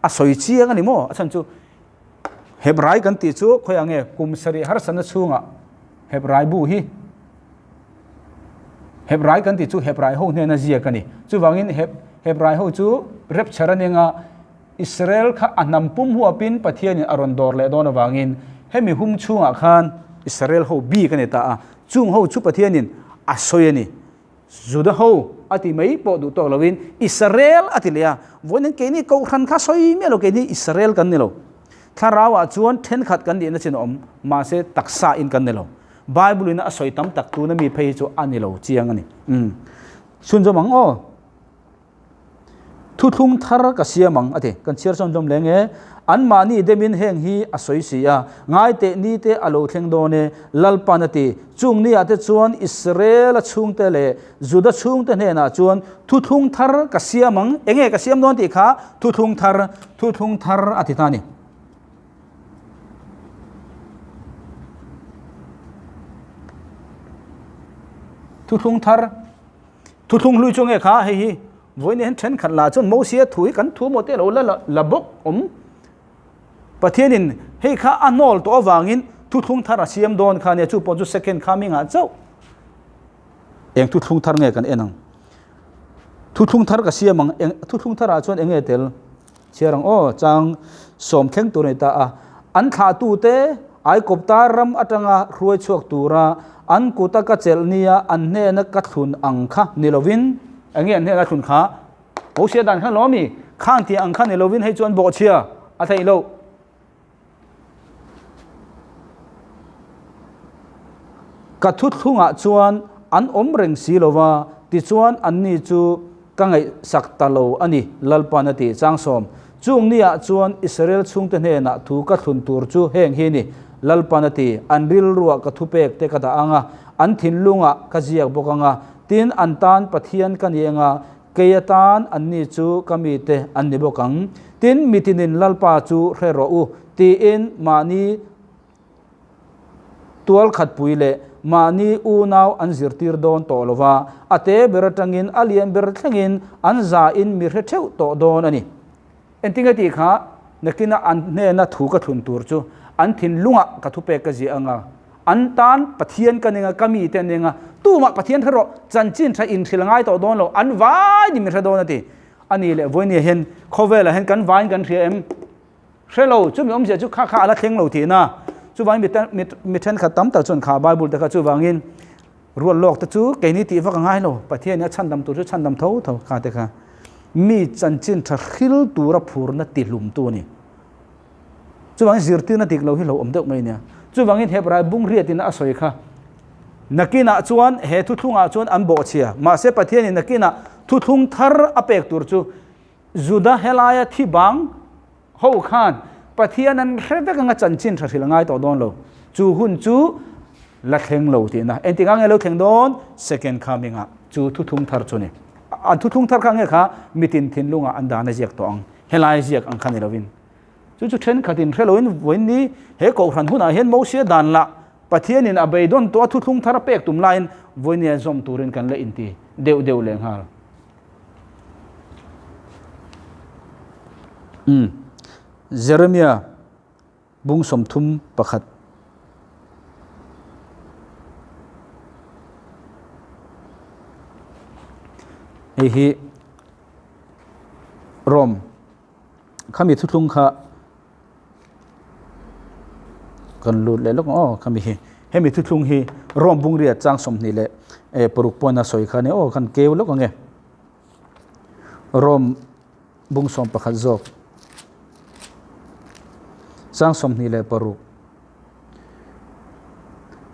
a sawi chiang a ni maw? A chhan chu Hebrai kan tih chu khawiah nge kum sarih harsatna chhungah Hebrai bu hi Hebrai kan tih chu Hebrai ho hnena ziak a ni. Chuvangin Hebrai ho chu rapture a nenga Israel kha a hnam pum huapin Pathianin a rawn dawr leh dawn avangin hemi hum chhungah khan Israel ho bik a ni ta a. Chung ho chu Pathianin a sawi a ni. Juda ho a ti mai pawh duh tawk loin Israel a ti leh a, vawiin keini Kohhran kha sawi miah lo, keini Israel kan ni lo. Thlarauah chuan thenkhat kan nihna chin a awm, mahse taksa in kan ni lo. Bible in a sawi tam tak tuna mi phei hi chu a ni lo chiang a ni. Umm. Chhunzawm ang aw. Thuthlung thar ka siam ang a ti. Kan chhiar chuan hlawm leng e. Anmahni demin heng hi a sawi si a, ngai teh ni te a lo thleng dawn e, Lalpan a ti. Chung niah te chuan Israela chhungte leh Juda chhungte hnenah chuan thuthlung thar ka siam ang. Enge ka siam dawn tih kha thuthlung thar, thuthlung thar a ti ta a ni. Thuthlung thar. Thuthlung hlui chu nge kha hei hi vawiin hian thenkhat lah chuan Mosia thu hi kan thu maw te lo la la bawk awm. Pathianin hei kha a hnawl tawh avangin thuthlung thar a siam dawn kha nia chu pawh chu second coming ah chauh eng thuthlung thar nge kan en ang. Thuthlung thar ka siam ang eng thuthlung thar ah chuan eng nge tel chhiar ang aw chang sawm thleng tur a ni ta a an thlah tu te. Aikawpta ram atanga hruai chhuak tura an kuta ka chelh nia an hnena ka thlun ang kha ni lovin, eng nge an hnena thlun kha? Mosia dan khan lo ami? Khang tih ang kha ni lovin hei chu an bawhchhia a theih loh. Ka thuthlungah chuan an awm reng si lo va, tichuan anni chu ka ngaihsak ta lo a ni, Lalpan a ti. Changsawm, Chung niah chuan Israel chhungte hnenah thu ka thlun tur chu heng hi ni, Lalpan a ti. An rilruah ka thupek te ka dah ang a, an thinlungah ka ziak bawk ang a, tin an tan Pathian ka ni ang a, Kei atan anni chu ka mite an ni bawk ang. Tin, mitinin Lalpa chu hre rawh u, tiin mahni tualkhatpui leh mahni unau an zirtir dawn tawh lo va, a te ber atangin a lian ber thlengin an zain mi hre theuh tawh dawn a ni. Engtinge tih kha nakina an hnena thu ka thlun tur chu an thinlungah ka thupek ka ziah anga, an tan Pathian ka ning a, ka mite an ning a, tumah Pathian hre rawh, chanchin tha inhrilh ngai tawh dawn lo, an vai ni min hre dawn a ti. A ni leh vawinia hian khawvelah hian kan vaiin kan hria em? Hre lo, chumi awmzia chu kha kha a la thleng lo tihna. Chuvangin mi mi thenkhat tam tak chuan kha Bible te kha chuvangin Rual lawk te chu keini tih vak a ngai lo, Pathian in a chhandam tur chu chhandam tho tho kha te kha mi chanchin tha hril tura phurna ti hlum tu a ni. Chuvangin zirtirna dik lo hi lo awm deuh mai nia. Chuvangin Hebrai bung riat in a sawi kha nakinah chuan he thuthlungah chuan an bawhchhia, mahse Pathian in nakinah thuthlung thar a pek tur chu Juda helaia thi bang ho khan Pathian an hre vek anga chanchin tha hrilh a ngai tawh dawn lo. Chu hun chu la thleng lo tihna. Engtik ah nge lo thleng dawn? Second coming ah. Chu thuthlung thar chu ni. An thuthlung thar kha nge kha mitin thinlungah an dan a ziak tawh ang. Helai ziak ang kha ni lovin. Chu chu thenkhatin hre loin vawiin ni he kohhran hunah hian Mosia dan lah Pathianin a beidawn tawh a thuthlung thar a pek tum laiin vawiin ni a zawm turin kan la inti deuh deuh lehnghal. Umm. Jeremia bung 31. Hei hi Rom khami thuthlung kha kan lut leh lawk ang aw khami hi hemi thuthlung hi Rom bung riat chang 26 pawhin a sawi kha a ni aw khan keu lawk ang e Rom bung 11 zawk chang 26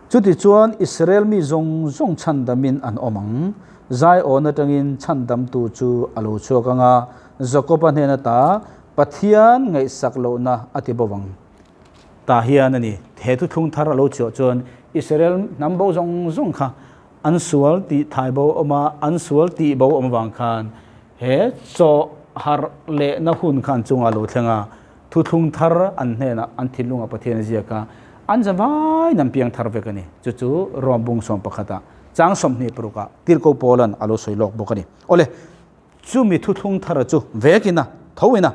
chuti chuan Israel mi zawng zawng chhandamin an awm ang Zion atangin chhandamtu chu a lo chhuak ang a Jakoba hnen ata Pathian ngaihsak lohna a ti bo ang. Tah hian a ni, he thuthlung thar a lo chhuah chuan Israel hnam bo zawng zawng kha an sual tih thai bo awm a, an sual tih bo awm avang khan he chaw harh lehna hun kha an chungah a lo thleng a, thuthlung thar an hnenah an thinlungah Pathian a ziak a, an zavaiin an piang thar vek a ni. Chu chu Rom bung 11 ah chang 26 ah Tirhkoh Paula'n a lo sawi lawk bawk a ni. Awle. Chumi thuthlung thara chu vekin a tho in a,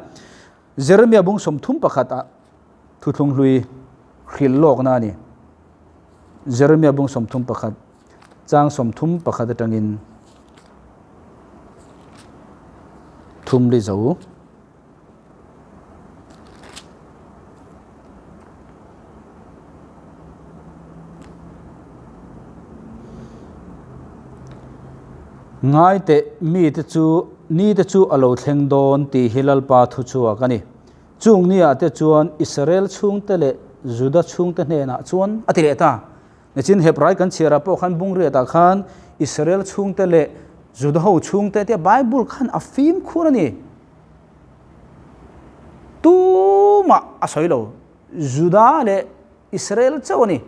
Jeremia bung 31 ah thuthlung hlui hrilh lawkna a ni. Jeremia bung 31 chang 31 atangin thum li zo. Ngai teh, mite chu nite chu a lo thleng dawn tih hi Lalpa thu chhuak a ni. Chung niah te chuan Israel chhungte leh Juda chhungte hnenah chuan a ti leh ta. Nichin Hebrai kan chhiarah pawh khan bungriatah khan Israel chhungte leh Juda ho chhungte tia Bible khan a fimkhur a ni. Tumah a sawi lo. Juda leh Israel chauh a ni.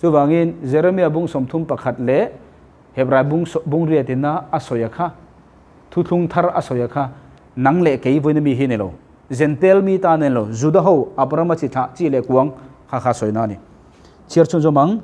Chuvangin Jeremia bung 31 leh Hebrai bung bungriatina a sawi a kha, thuthlung thar a sawi a kha, nang leh kei vawiin mi hi ni lo. Jentail mi tan a ni lo. Juda ho Abrahama chi thlah chi leh kuang kha kha sawina a ni. Chhiar chhun zawm ang.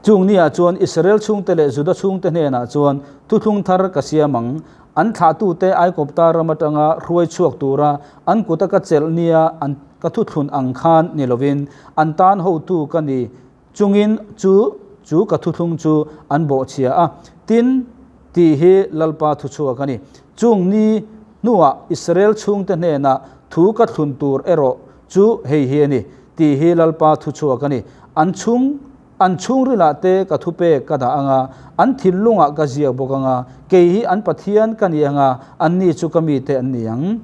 Chung niah chuan Israel chhungte leh Juda chhungte hnenah chuan thuthlung thar ka siam ang. An thlahtute Aikawpta ram atanga hruai chhuak tura an kuta ka chelh nia an ka thuthlun ang khan ni lovin an tan hotu ka ni chungin chu chu ka thuthlung chu an bawhchhia a. Tin, tih hi Lalpa thuchhuak a ni. Chung ni. hnuah Israel chhungte hnenah thu ka thlun tur erawh chu hei hi a ni, tih hi Lalpa thuchhuak a ni. An chhung an chhungrilah te ka thupek ka dah ang a, an thinlungah ka ziak bawk ang a, kei hi an Pathian ka ni ang a, anni chu ka mite an ni ang.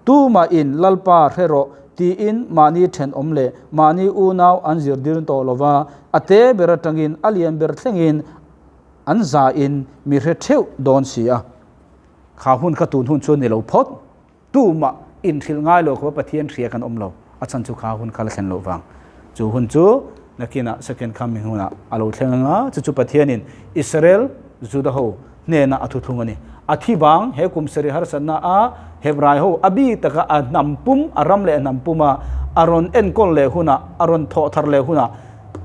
Tumahin Lalpa hre rawh tiin mahni thenawm leh mahni unau an zirdir tawh lo va, a te ber atangin a lian ber thlengin an zain mi hre theuh dawn si a. Kha hun kha tun hun chu ni lo phawt. Tumah inhrilh ngai lo khaw Pathian hria kan awm lo. A chhan chu kha hun kha la thlen loh vang. Chu hun chu nakinah second coming hunah a lo thleng anga, chu chu Pathianin Israel, Juda ho, hnenah a thuthlung a ni. A thi vang he kum sarih harsatna a Hebrai ho a bik taka a hnam pum, a ram leh a hnam puma a rawn enkawl leh hunah, a rawn thawh thar leh hunah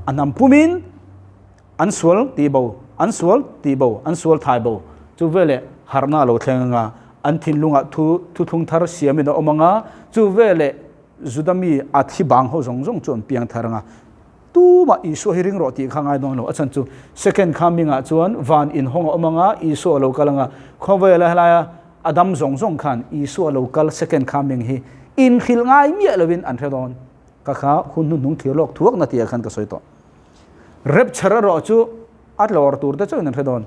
a hnam pumin an sual tih bo, an sual tih bo, an sual thai bo chu veleh harhna a lo thleng anga, an thinlungah thu thuthlung thar siamin a awm anga, chu veleh Juda mi a thi bang ho zawng zawng chu an piang thar anga. Tumah Isua hi ring rawh tih kha ngai dawn lo. A chhan chu second coming ah chuan van inhawng a awm anga, Isua a lo kal anga, khawvela helaia a dam zawng zawng khan Isua a lo kal second coming hi inhrilh ngai miah lovin an hre dawn. Ka kha hun hnuhnung thlir lawk thuakna tih ah khan ka sawi tawh. Rapture erawh chu a tlawr tur te chauhin an hre dawn.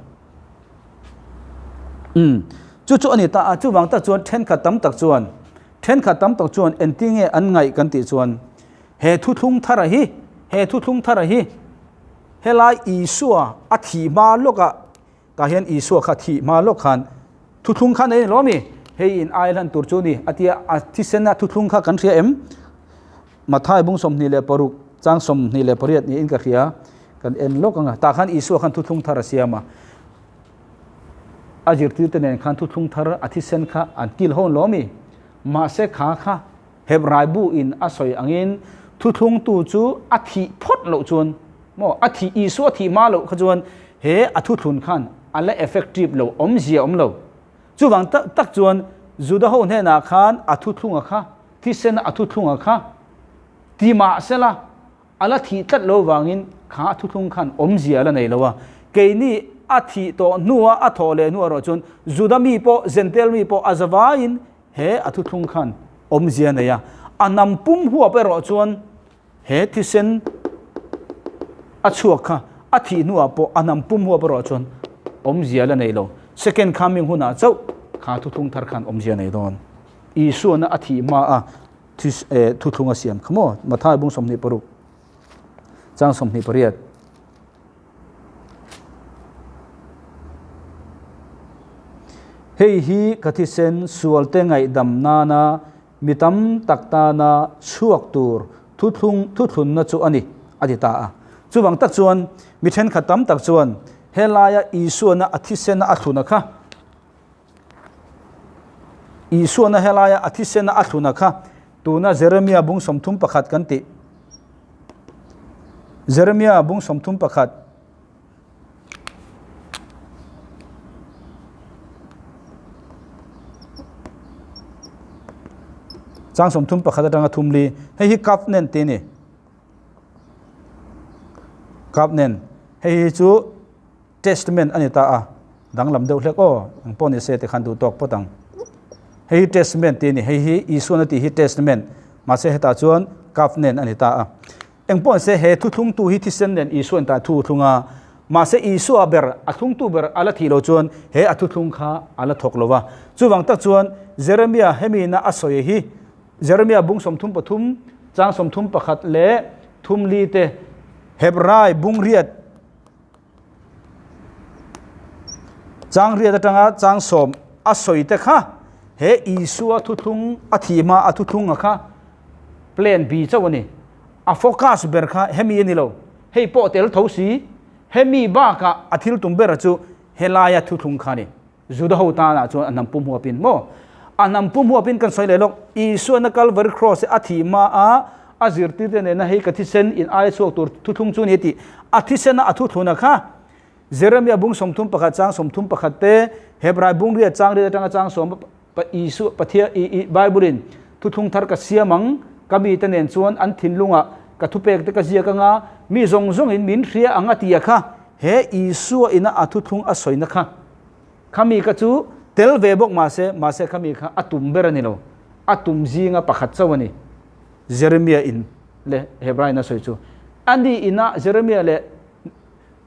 Umm chu chu a ni ta a, chuvang tak chuan thenkhat tam tak chuan thenkhat tam tak chuan engtinge an ngaih kan tih chuan He thuthlung thara hi, he thuthlung thara hi, helai Isua a thih hma lawkah, tah hian Isua kha thih hma lawk khan thuthlung kha nei a ni lo mi? Hei in ai hlan tur chu ni, a tia a thisena thuthlung kha kan hria em? Mathai bung 26 chang 28 niin ka hria, kan en lawk ang a, tah khan Isua khan thuthlung thar a siam a, a zirtirte nen khan thuthlung thar a thisen kha an kil hawn lo mi? Mahse kha kha Hebrai bu in a sawi angin thuthlungtu chu a thih phawt loh chuan maw a thih Isua thih hma loh kha chuan he a thuthlun khan a la effective lo awmzia awm lo. Chuvang tak tak chuan Juda ho hnenah khan a thuthlunga kha thisena a thuthlunga kha ti mahsela a la thih tlat lo vangin kha a thuthlung khan awmzia a la nei lo a. Keini a thih tawh hnua a thawh leh hnuah erawh chuan Juda mi pawh Gentile mi pawh a zavaiin He a thuthlung khan awmzia a nei a, a hnam pum huap erawh chuan he thisen a chhuak kha a thih hnuah pawh a hnam pum huap erawh chuan awmzia la nei lo. Second coming hunah chauh kha thuthlung thar khan awmzia a nei dawn. Isuana a thih hma a thuthlung a siam kha maw? Mathai bung 26 chang 28. Hei hi ka thisen sualte ngaihdam nana mi tam tak tana chhuak tur thuthlung thuthlunna chu a ni, a ti ta a. Chuvang tak chuan mi thenkhat tam tak chuan helaia Isuana a thisena a thluna kha Isuana helaia a thisena a thluna kha tuna Jeremia bung 31 kan tih Jeremia bung 31 chang 31 atanga thumli hei hi covenant te ni covenant hei hi chu Testament a ni ta a, danglam deuh hlek aw, eng pawh ni se tikhan duh tawk phawt ang. Hei hi Testament tih a ni, hei hi Isuan a tih hi Testament, mahse hetah chuan Covenant a ni ta a. Eng pawh ni se he thuthlungtu hi thisen nen Isuan ta thu thlung a, mahse Isua ber, a thlungtu ber a la thih loh chuan he a thuthlung kha a la thawk lo va. Chuvang tak chuan Jeremia hemi na a sawi hi Jeremia bung 33, chang 31 leh thumli te Hebrai bung riat Chang riat atanga chang sawm a sawi te kha he Isua thuthlung a thih hma a thuthlung a kha plan B chauh a ni. A focus ber kha hemi a ni lo. Hei pawh tel tho si, hemi bakah a thil tum ber chu helaia thuthlung kha a ni. Juda ho tanah chuan a hnam pum huapin maw? A hnam pum huapin kan sawi leh lawk, Isuana Calvary Cross a thih hma a a zirtirte nena hei ka thisen in aia chhuak tur thuthlung chu ni tih a thisena a thuthluna kha Jeremia bung 31 chang 31 te Hebrai bung riat chang riat atanga chang sawm pa Isu Pathian i i Bible in thuthlung thar ka siam ang ka mi te nen chuan an thinlungah ka thupek te ka ziak anga mi zawng zawng in min hria ang a tia kha he Isua ina a thuthlung a sawina kha Khami ka chu Tel ve bawk mahse, mahse khami kha a tum ber a ni lo. A tum zinga pakhat chauh a ni. Jeremia in leh Hebrai in a sawi chu. A ni ina Jeremia leh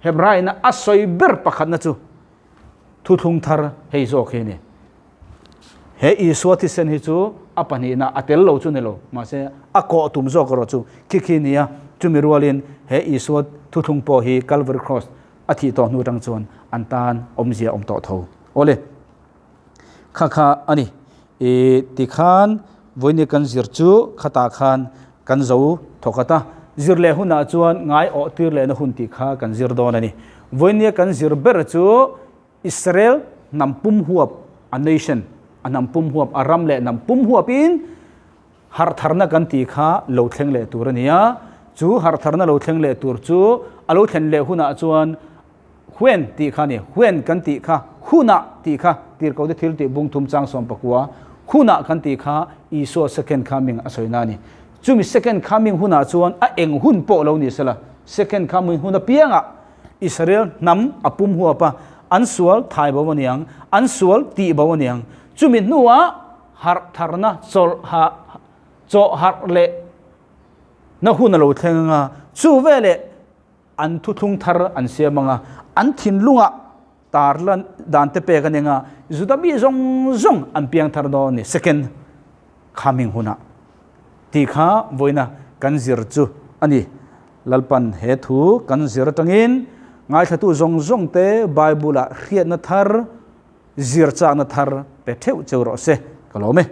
Hebrai ina a sawi ber pakhatna chu thuthlung thar hei zawk hi a ni. He Isua thisen hi chu a pahnihna a tel lo chu ni lo, mahse a kawh tum zawk erawh chu khi khi nia, chumi rualin he Isua thuthlung pawh hi Calvary Cross a thih tawh hnu atang chuan an tan awmzia awm tawh tho. Awle, kha kha a ni. I tikhan vawiin kan zir chu khatah khan kan zo thawkhat a, zir leh hunah chuan ngai awh tir lehna hun tih kha kan zir dawn a ni. Vawiin kan zir ber chu Israel hnam pum huap, a nation, a hnam pum huap, a ram leh hnam pum huapin harhtharna kan tih kha lo thleng leh tur a ni a. Chu harhtharna lo thleng leh tur chu a lo thlen leh hunah chuan when tih kha a ni. When kan tih kha hunah tih kha tirhkohte thil tih bung thum chang 14 hunah kan tih kha Isua second coming a sawina a ni. Chumi second coming hunah chuan a eng hun pawh lo ni sela, second coming hun apiangah Israel hnam a pum huap a, an sual thai bo a niang, an sual tih bo a niang. Chumi hnuah harh tharna chawlh ha chawh harh leh na hun a lo thleng anga, chu veleh an thuthlung thar an siam anga, an thinlungah tar lan dan te pek a ni anga, Juda mi zawng zawng an piang thar dawn a ni, second coming hunah. Tih kha vawiina kan zir chu a ni. Lalpan he thu kan zir atangin ngaithlatu zawng zawng te Bible-ah hriatna thar, zir chakna thar pe theuh cheu rawh se. Ka lawm e.